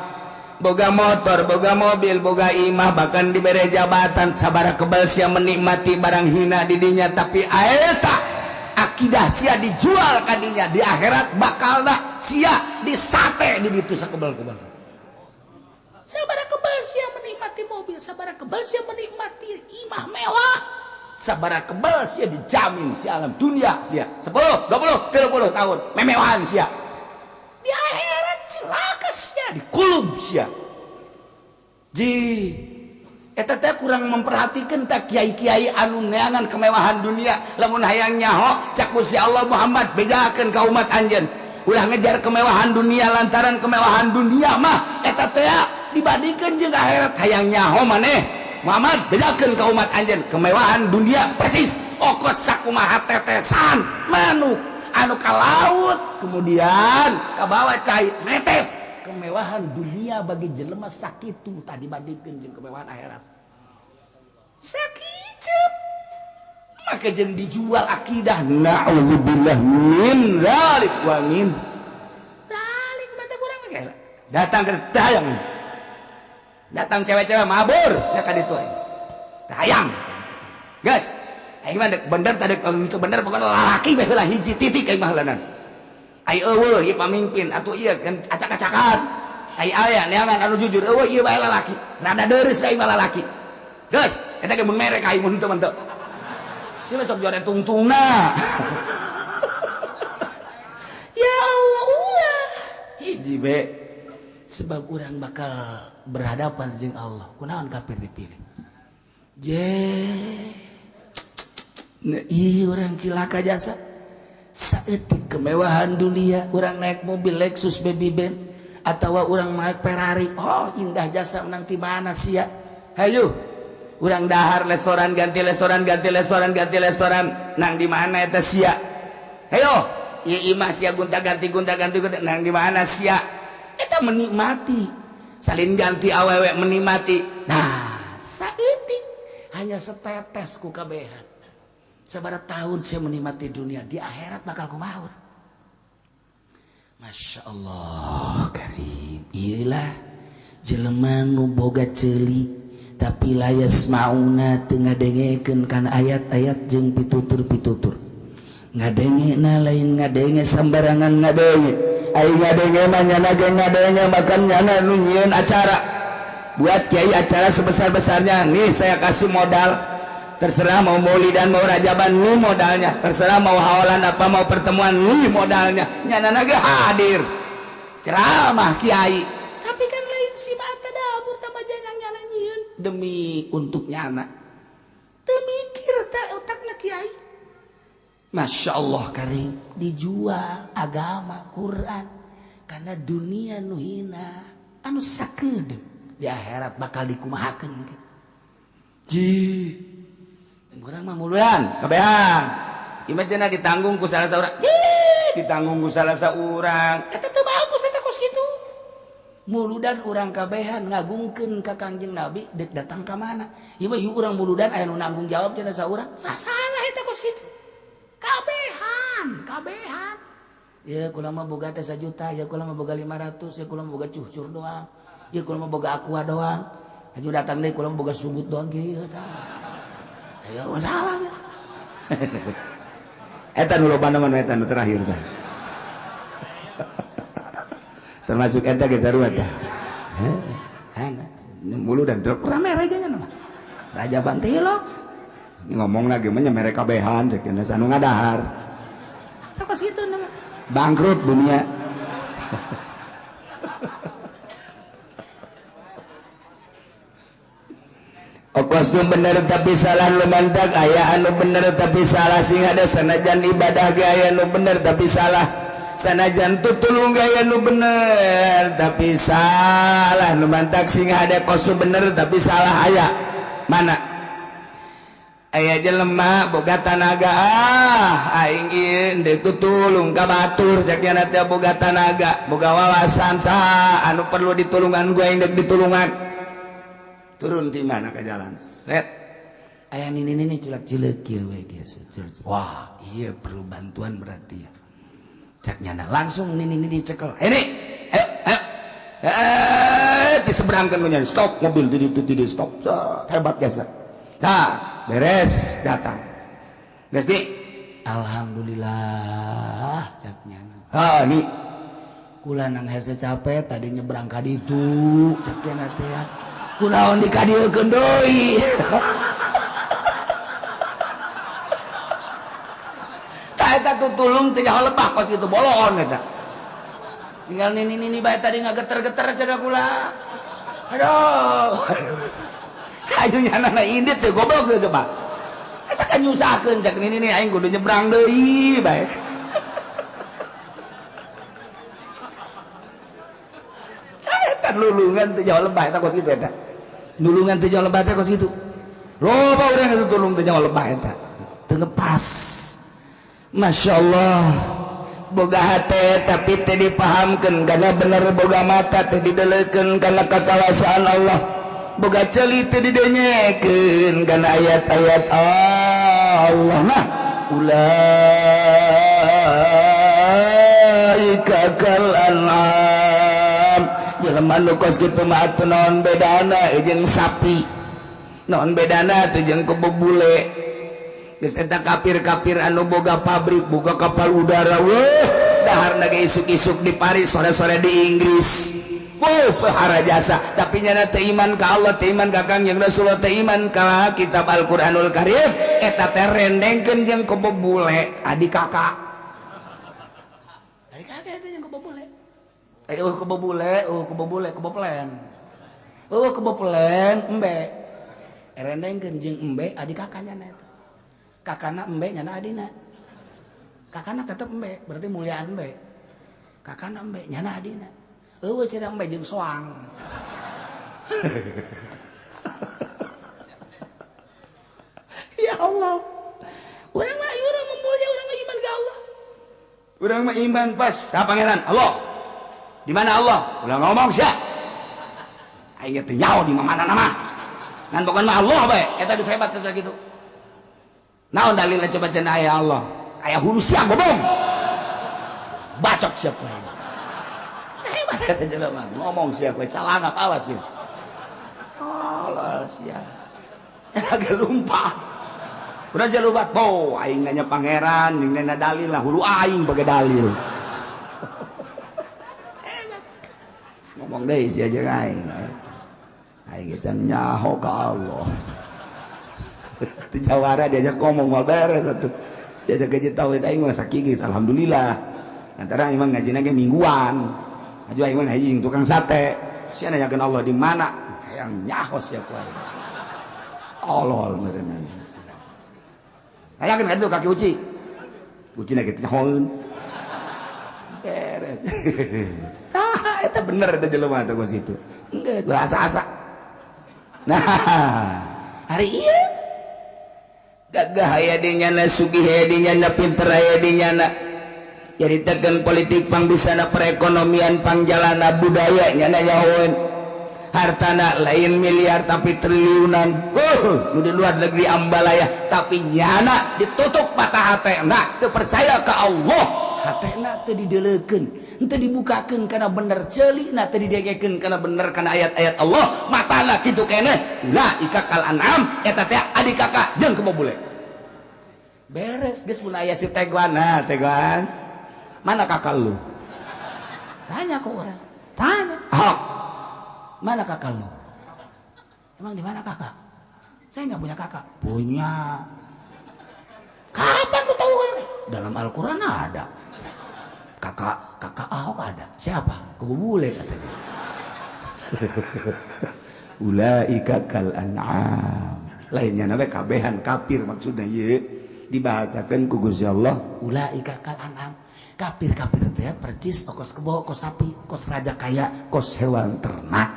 Boga motor, boga mobil, boga imah, bahkan dibere jabatan sabara kebal sia menikmati barang hina di dinya tapi aeta akidah sia dijual kadinya di akhirat bakalna sia disate di ditu sakebal-kebal. Sabara kebal sia menikmati mobil, sabara kebal sia menikmati imah mewah. Sabara kebal sia dijamin sia alam dunia sia 10, 20, 30 tahun memewahan sia. Di akhirat celaka sia dikulub sia. Ji eta teh kurang memperhatikan tak kiai-kiai anu neangan kemewahan dunia lamun hayang nyaho cak Gusti Allah Muhammad bejakeun ka umat anjeun ulah ngejar kemewahan dunia lantaran kemewahan dunia mah eta teh dibandingkeun jeung akhirat hayang nyaho maneh Muhammad bejakeun ka umat anjeun kemewahan dunia persis okos sakumaha tetesan manuk anu ka laut kemudian kabawa cai netes kemewahan dunia bagi jelema sakitu tadi bandingkeun jeung kemewahan akhirat sakicep maka jeung dijual akidah naudzubillah min zalik wa min zalik mata kurang mah datang ke hayang datang cewek-cewek mabur sia ka ditu hayang geus aing mah bener tadi itu bener pokona lalaki bae heula hiji titik aing mah heulanan. Ai eueuh ieu pamimpin atuh ieu kan acak-acakan. Ai aya neangan anu jujur eueuh ieu bae lalaki. Rada deureuh aing mah lalaki. Geus eta ge mun mere ka aing mun teu mah teu. Sia sok juara tungtungna. Ya Allah ulah. Hiji be sebab urang bakal berhadapan jeung Allah. Kunaon kafir dipilih? Je ih orang cilaka jasa saeutik kemewahan dunia orang naik mobil Lexus Baby Benz atau orang naik Ferrari oh indah jasa menang di mana sia hayu urang dahar restoran ganti restoran ganti restoran ganti restoran nang di mana eta sia hayo ieu imah sia gonta ganti gonta ganti gonta nang di mana sia eta menikmati salin ganti awewe menikmati nah saeutik hanya setetes ku kabehan sabara tahun saya menikmati dunia di akhirat bakal kumaha. Masya Allah karim. Iyalah jelema nu boga ceuli tapi layas mauna teu ngadengekeun kana ayat-ayat jeung pitutur-pitutur. Ngadengena lain ngadenge sambarangan ngadenge. Ai ngadenge mah nyana ge ngadenge makan nyana nu nyieun acara. Buat kiai acara sebesar-besarnya nih saya kasih modal. Terserah mau maulidan mau rajaban nih modalnya, terserah mau hawalan apa mau pertemuan nih modalnya, nyana naga hadir ceramah kiai. Tapi kan lain si mata dapur tambah jangan nyana nyieun demi untuk nyana. Teu mikir tak otakna kiai. Masya Allah karim dijual agama Quran karena dunia nu hina anu sakedeung di akhirat bakal dikumahakeun. Ji urang mah muluan kabehan ieu mah cenah ditanggung ku salah saurang. Ditanggung ku salah saurang eta teu bagus eta kos Muludan urang kabehan ngagungkeun ka Kangjeng Nabi deuk datang ka mana? Ieu mah urang muludan aya nu nanggung jawab cenah saurang. Lah salah eta kos kitu. Kabehan, kabehan. Ya kula mah boga teh 1 juta, ya kula mah boga 500, ya kula mah boga cucur doang. Ya kula mah boga aqua doang. Aju datang deui kula mah boga sugut doang kieu tah. Ayo masalah. Eta nu loba mah eta nu terakhir tah. Termasuk eta ge sarua tah. Heuh, muludan truk rame rajanya mah. Raja Bantilok. Ngomong lagi mah nya mere kabehan cek cenah anu ngadahar. Tah kos kitu mah. Bangkrut dunia. Okos nu bener tapi salah nu mantak aya anu bener tapi salah sing ada sanajan ibadah ge aya nu bener tapi salah. Sanajan tutulung gaya nu bener tapi salah nu mantak sing ada kosu bener tapi salah aya mana aya jelema boga tanaga ah aing ieu deuk tutulung ka batur cek nya teh boga tanaga boga wawasan saha anu perlu ditulungan gua aing deuk ditulungan turun ti mana ka jalan set aya nini-nini culak cileuk kieu we kieu. Wah ieu perlu bantuan berarti ya. Cek nyana langsung nini nini dicekel ini diseberangkan punya stop mobil di stop hebat biasa nah beres datang geus di alhamdulillah cek nyana ha ni kula nang hese capek tadi nyebrang ka ditu cek nyana teh ya kunaon dikadieukeun deui. Eta tutulung teh nyaho lebah kos kitu bolon eta. Tinggal nini-nini bae tadi ngageter-geter cenah kula. Aduh. Kayu nyanana indit teh goblok teh coba. Eta kan nyusahkeun cek nini-nini aing kudu nyebrang deui bae. Eta lulungan teh nyaho lebah eta kos kitu eta. Nulungan teh nyaho lebah teh kos kitu. Loba urang atuh tulung teh nyaho lebah eta. Teu ngepas. Masya Allah boga hate tapi teu dipahamkeun karena bener boga mata teu didelekeun karena kakawasaan Allah boga ceuli teu didenyekeun karena ayat-ayat Allah. Nah ulaika kal an'am jelema nu kos kitu mah atuh naon bedana jeung sapi naon bedana teh jeung kebo bule. Geus eta kafir-kafir anu boga pabrik, boga kapal udara, weh, daharna ge isuk-isuk di Paris, sore-sore di Inggris. Wuh, pehara jasa, tapi nyana teu iman ka Allah, teu iman ka Kangjeng Rasulullah, teu iman ka kitab Al-Qur'anul Karim, eta teh rendengkeun jeung kebo bule, adik kakak. Adik kakak eta jeung kebo bule. Eh, kebo bule, kebo bule, kebo plen. Kebo plen, embe. Rendengkeun jeung embe adik kakaknya eta. Kakana embe nyana adina. Kakana tetep embe, berarti muliaan embe. Kakana embe nyana adina. Eueuh cenah embe jeung soang. Ya Allah. Urang mah urang mah mulia, urang mah iman ka Allah. Urang mah iman pas sa pangeran Allah. Di mana Allah? Ulah ngomong sia. Aing teh nyaho di mana nama. Ngan pokona mah Allah bae, eta geus hebat teh kitu. Naon dalilna coba cenah aya Allah? Aya hulu sia gobong. Bacok sia kowe. Hebat eta jelema, ngomong sia kowe calangap awas sia. Tolol sia. Agak lumpat. Udah sia lubat, bo aing nanya pangeran jeung nanya dalil lah hulu aing bage dalil. Hebat. Ngomong deui sia jeung aing. Aing ge can nyaho ka Allah. Itu jawara diajak ngomong mal beres atuh. Diajak gaji tauhid aing mah sakigis alhamdulillah. Antara aing mah ngajina ge mingguan. Aju aing mah ngaji jeung tukang sate. Sia nanyakeun Allah di mana? Hayang nyaho sia ku aing. Tolol meureun. Hayangkeun ka kaki uci. Ucina ge teh nyahoeun. Beres. Tah eta bener eta jelema teh kos kitu. Geus asa-asa. Nah, hari ieu gagah aya di nyana, sugih aya di nyana, pinter aya di nyana. Nyaritakeun politik pangbisana perekonomian pangjalana budaya nyana nyahoeun. Hartana lain miliar tapi triliunan. Nu di luar negeri ambalaya tapi nyana ditutup mata hatena teu percaya ka Allah. Hatena teu dideleukeun, teu dibukakeun kana bener ceulina teu didengekeun kana bener kana ayat-ayat Allah. Matana kitu keneh. Ulaika kal an'am eta teh adik kakak jeung kebo bule. Beres geus mun aya si Teguan. Nah, Teguan. Mana kakak lu? Tanya ke orang. Tanya. Ahok. Mana kakak lu? Emang di mana kakak? Saya nggak punya kakak. Punya. Kapan lu tahu? Dalam Al-Quran ada. Kakak kakak Ahok ada. Siapa? Kebo bule katanya. Ulaika kal an'am. Lainnya nabe kabehan kafir maksudnya ieu dibahasakeun ku Gusti Allah ulaika kal an'am. Kafir-kafir teh percis kos kebo, kos sapi, kos raja kaya, kos hewan ternak.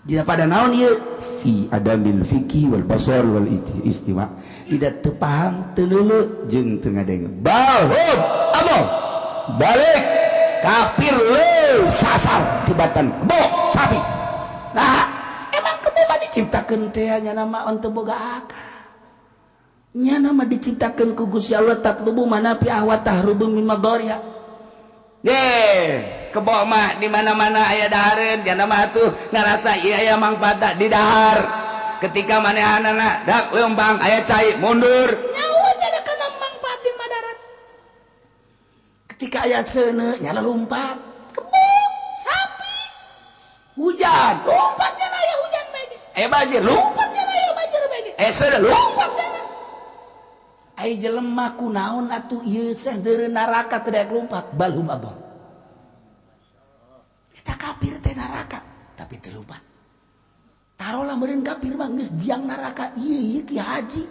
Tidak pada naon ieu fi adamil fikih wal basar wal istiwa. Tidak teu paham, teu leuleuh jeung teu ngadenge. Balhum Allah balik kafir leuh sasar tibatan kebo sapi. Nah, emang kebo mah diciptakeun teh nya nama teu boga akal. Nya nama diciptakeun ku Gusti Allah tatlubu manafi wa tahrubu min madariha. Ye, kebo mah di mana-mana aya dahareun, nya mah atuh ngarasa ieu aya mangfaat di dahar. Ketika manehanana dak leumpang aya cai mundur. Nyawa nya kana mangfaat di madarat. Ketika aya seuneu nya lompat. Kebo, sapi. Hujan, lompat nya aya hujan bae. Aya banjir, lompat nya aya banjir bae. Aya seuneu lompat nya. Ai jelema kunaon atuh ieu seh deureu neraka teu daek lumpat balhum adol. Eta kafir teh neraka tapi teu lumpat. Tarolah meureun kafir mah geus biang neraka ieu ieu ki haji.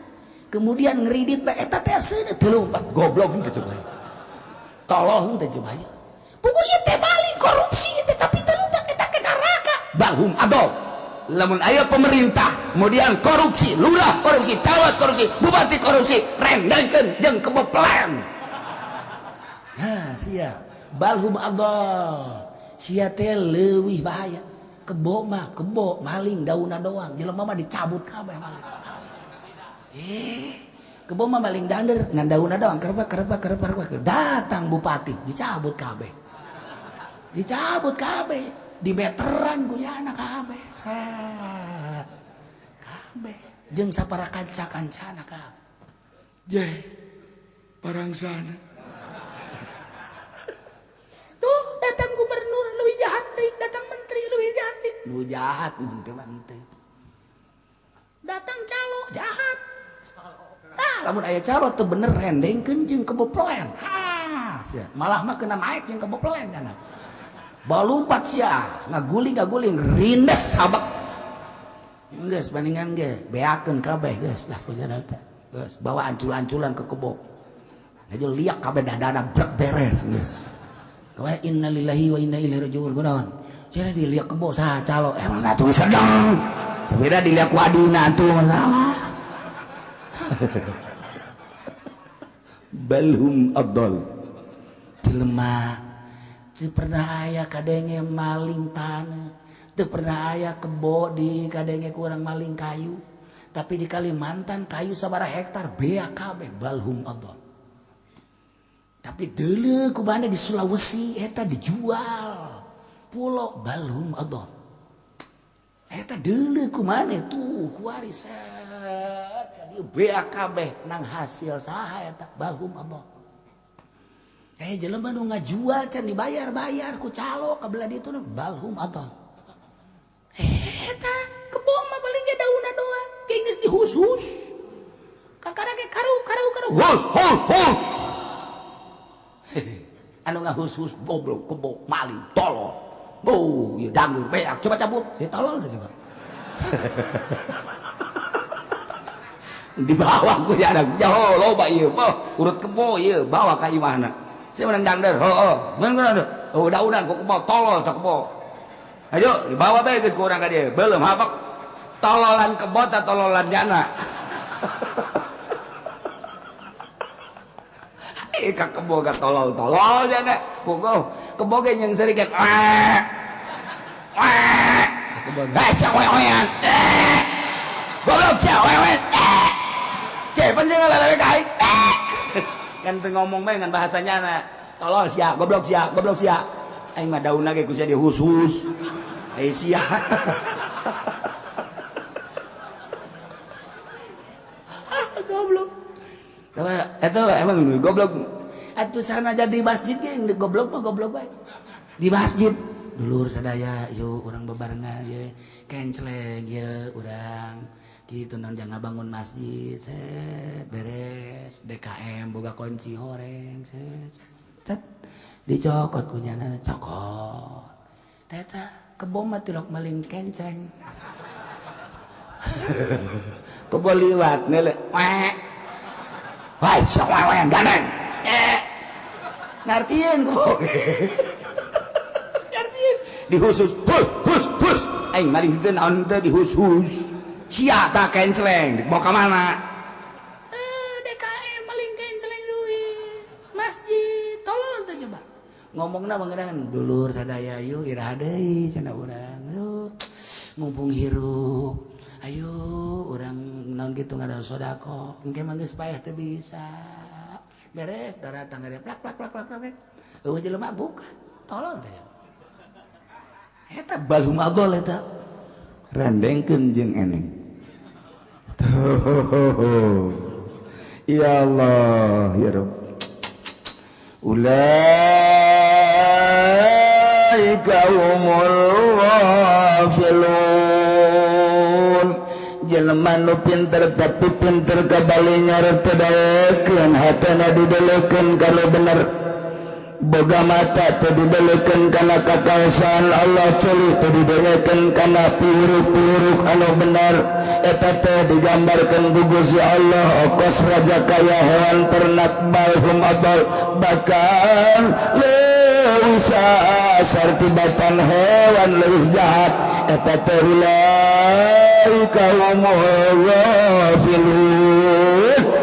Kemudian ngeridit bae eta teh seuneu teu lumpat. Goblok teh coba. Tolol teh coba. Puguh ieu teh maling korupsi teh tapi teu lumpat eta ke neraka. Balhum adol. Lamun aya pemerintah kemudian korupsi, lurah korupsi, camat korupsi, bupati korupsi, rendengkeun jeung kebo plen. Nah, sia balhum adol. Sia teh leuwih bahaya. Kebo mah kebo maling daunna doang, jelema mah dicabut kabeh maling. Kebo mah maling dander ngan daunna doang, kerepek kerepek kerepek. Datang bupati, dicabut kabeh. Dicabut kabeh. Di meteran kuliahna kabeh. Set. Kabeh jeung sapara kanca-kancana kabeh. Je. Parangsana. Tuh datang gubernur leuwih jahat deui, datang menteri leuwih jahat deui. Nu jahat mun teu mah henteu. Datang calo jahat. Tah lamun aya calo teu bener rendengkeun jeung kebo plen. Ha, malah mah kena naik jeung kebo plen kana. Balumpat sia, ngaguling-ngaguling rindes sabak. Geus bandingan ge, beakeun kabeh geus lah kujaran teh. Geus bawa ancul-anculan ke kebo. Ngajo liak kabeh dadana brek beres geus. Kawe innalillahi wa inna ilaihi rajiun kunaon? Cenah diliak kebo saha calo. Emang atuh sedang. Sabeda diliak ku adina atuh masalah. Balhum adal. Jelema teu pernah aya kadenge maling tanah, teu pernah aya kebo di kadenge kurang maling kayu. Tapi di Kalimantan kayu sabaraha hektar beak kabeh balhum adol. Tapi deuleu kumana di Sulawesi eta dijual pulo balhum adol. Eta deuleu kumana tuh kuari set ka dieu beak kabeh nang hasil saha eta balhum adol. Jelema nu ngajual can dibayar-bayar ku calo ka belah ditu balhum adol. Eta kebo mah paling ge daunna doang, geus dihus-hus. Kakara ge karu-karu karu hus hus hus. Anu ngahus-hus goblok kebo maling tolol. Oh, ieu dangdur beak coba cabut. Si tolol teh coba. Di bawah ku ada jauh loba ieu, urut kebo ieu bawa ka imahna. Saya menang dangder, oh, menang dangder, oh, daunan, kok kebo, tolol, tak kebo. Ayo, dibawa bae geus ku urang ka dieu, belum hapak. Tololan kebo ta tololan jana. Ka kebo ga tolol-tolol jana. Bogo kebo ge yang serikan. Wah. Wah. Kebo ge sia oe-oean. Goblok sia oe-oean. Cek pan sia ngalalewe ka aing. Kan teu ngomong bae ngan bahasanya na. Tolol sia, goblok sia, goblok sia. Aing mah daunna ge ku sia dihus-hus. Eh sia. Goblok. Eta emang goblok. Atuh sana jadi masjid ge goblok mah goblok bae. Di masjid dulur sadaya yuk urang bebarengan ye kenceleng ye urang kitu naon jangan bangun masjid set beres DKM boga kunci horeng set tet dicokot punyana cokot. Teta kebo mah tilok maling kenceng. Kebo liwat neuleuh wek. Wah, sok wewean gandeng. Ngartieun kebo. Ngartieun. Dihus-hus, hus hus hus. Aing maling henteu naon teh dihus-hus. Sia ta kenceleng, dibawa ka mana? DKM maling kenceleng duit. Masjid, tolol teh coba. Ngomongna mengenang dulur sadaya yuk iraha deui cenah urang. Aduh, mumpung hirup. Ayo urang naon kitu ngadal sodako engke mah geus payah teu bisa beres daratang gede plak plak plak plak plak eueuh jelema buka tolol teh eta balum agol eta rendengkeun jeung eneng tuh ya Allah ya Rabb ulaika humul ghafilun. Jelema nu pinter tapi pinter kabali nyorot teu daekeun hatena didelekeun kana bener boga mata teu didelekeun kana kakaosaan Allah ceuli teu didelekeun kana piuruk-piuruk anu bener eta teh digambarkeun ku Gusti Allah okos raja kaya hewan ternak balhum abal bahkan leuwih sasar tibatan hewan leuwih jahat eta teh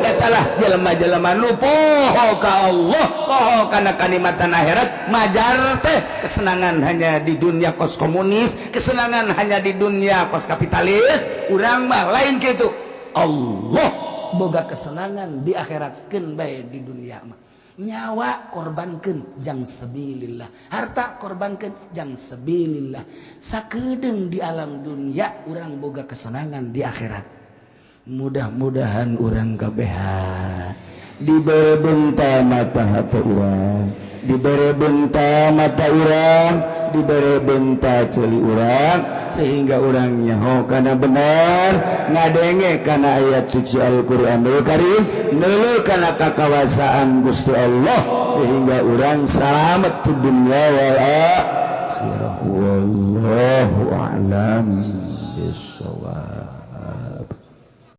etalah jelema-jelema nu poho ka Allah poho kana kanikmatan akhirat majar teh kesenangan hanya di dunia kos komunis kesenangan hanya di dunia kos kapitalis urang mah lain kitu Allah boga kesenangan di akhirat keun bae di dunia mah nyawa korbankeun jang sabilillah harta korbankeun jang sabilillah sakedeung di alam dunia urang boga kesenangan di akhirat mudah-mudahan urang kabehan dibere benta mata hati urang dibere benta mata urang dibere benta ceuli urang sehingga urang nyaho kana bener ngadenge kana ayat suci Al-Qur'anul Karim neuleuh kana kakawasaan Gusti Allah sehingga urang salamet di dunya wal akhirah. Wallahu a'lam.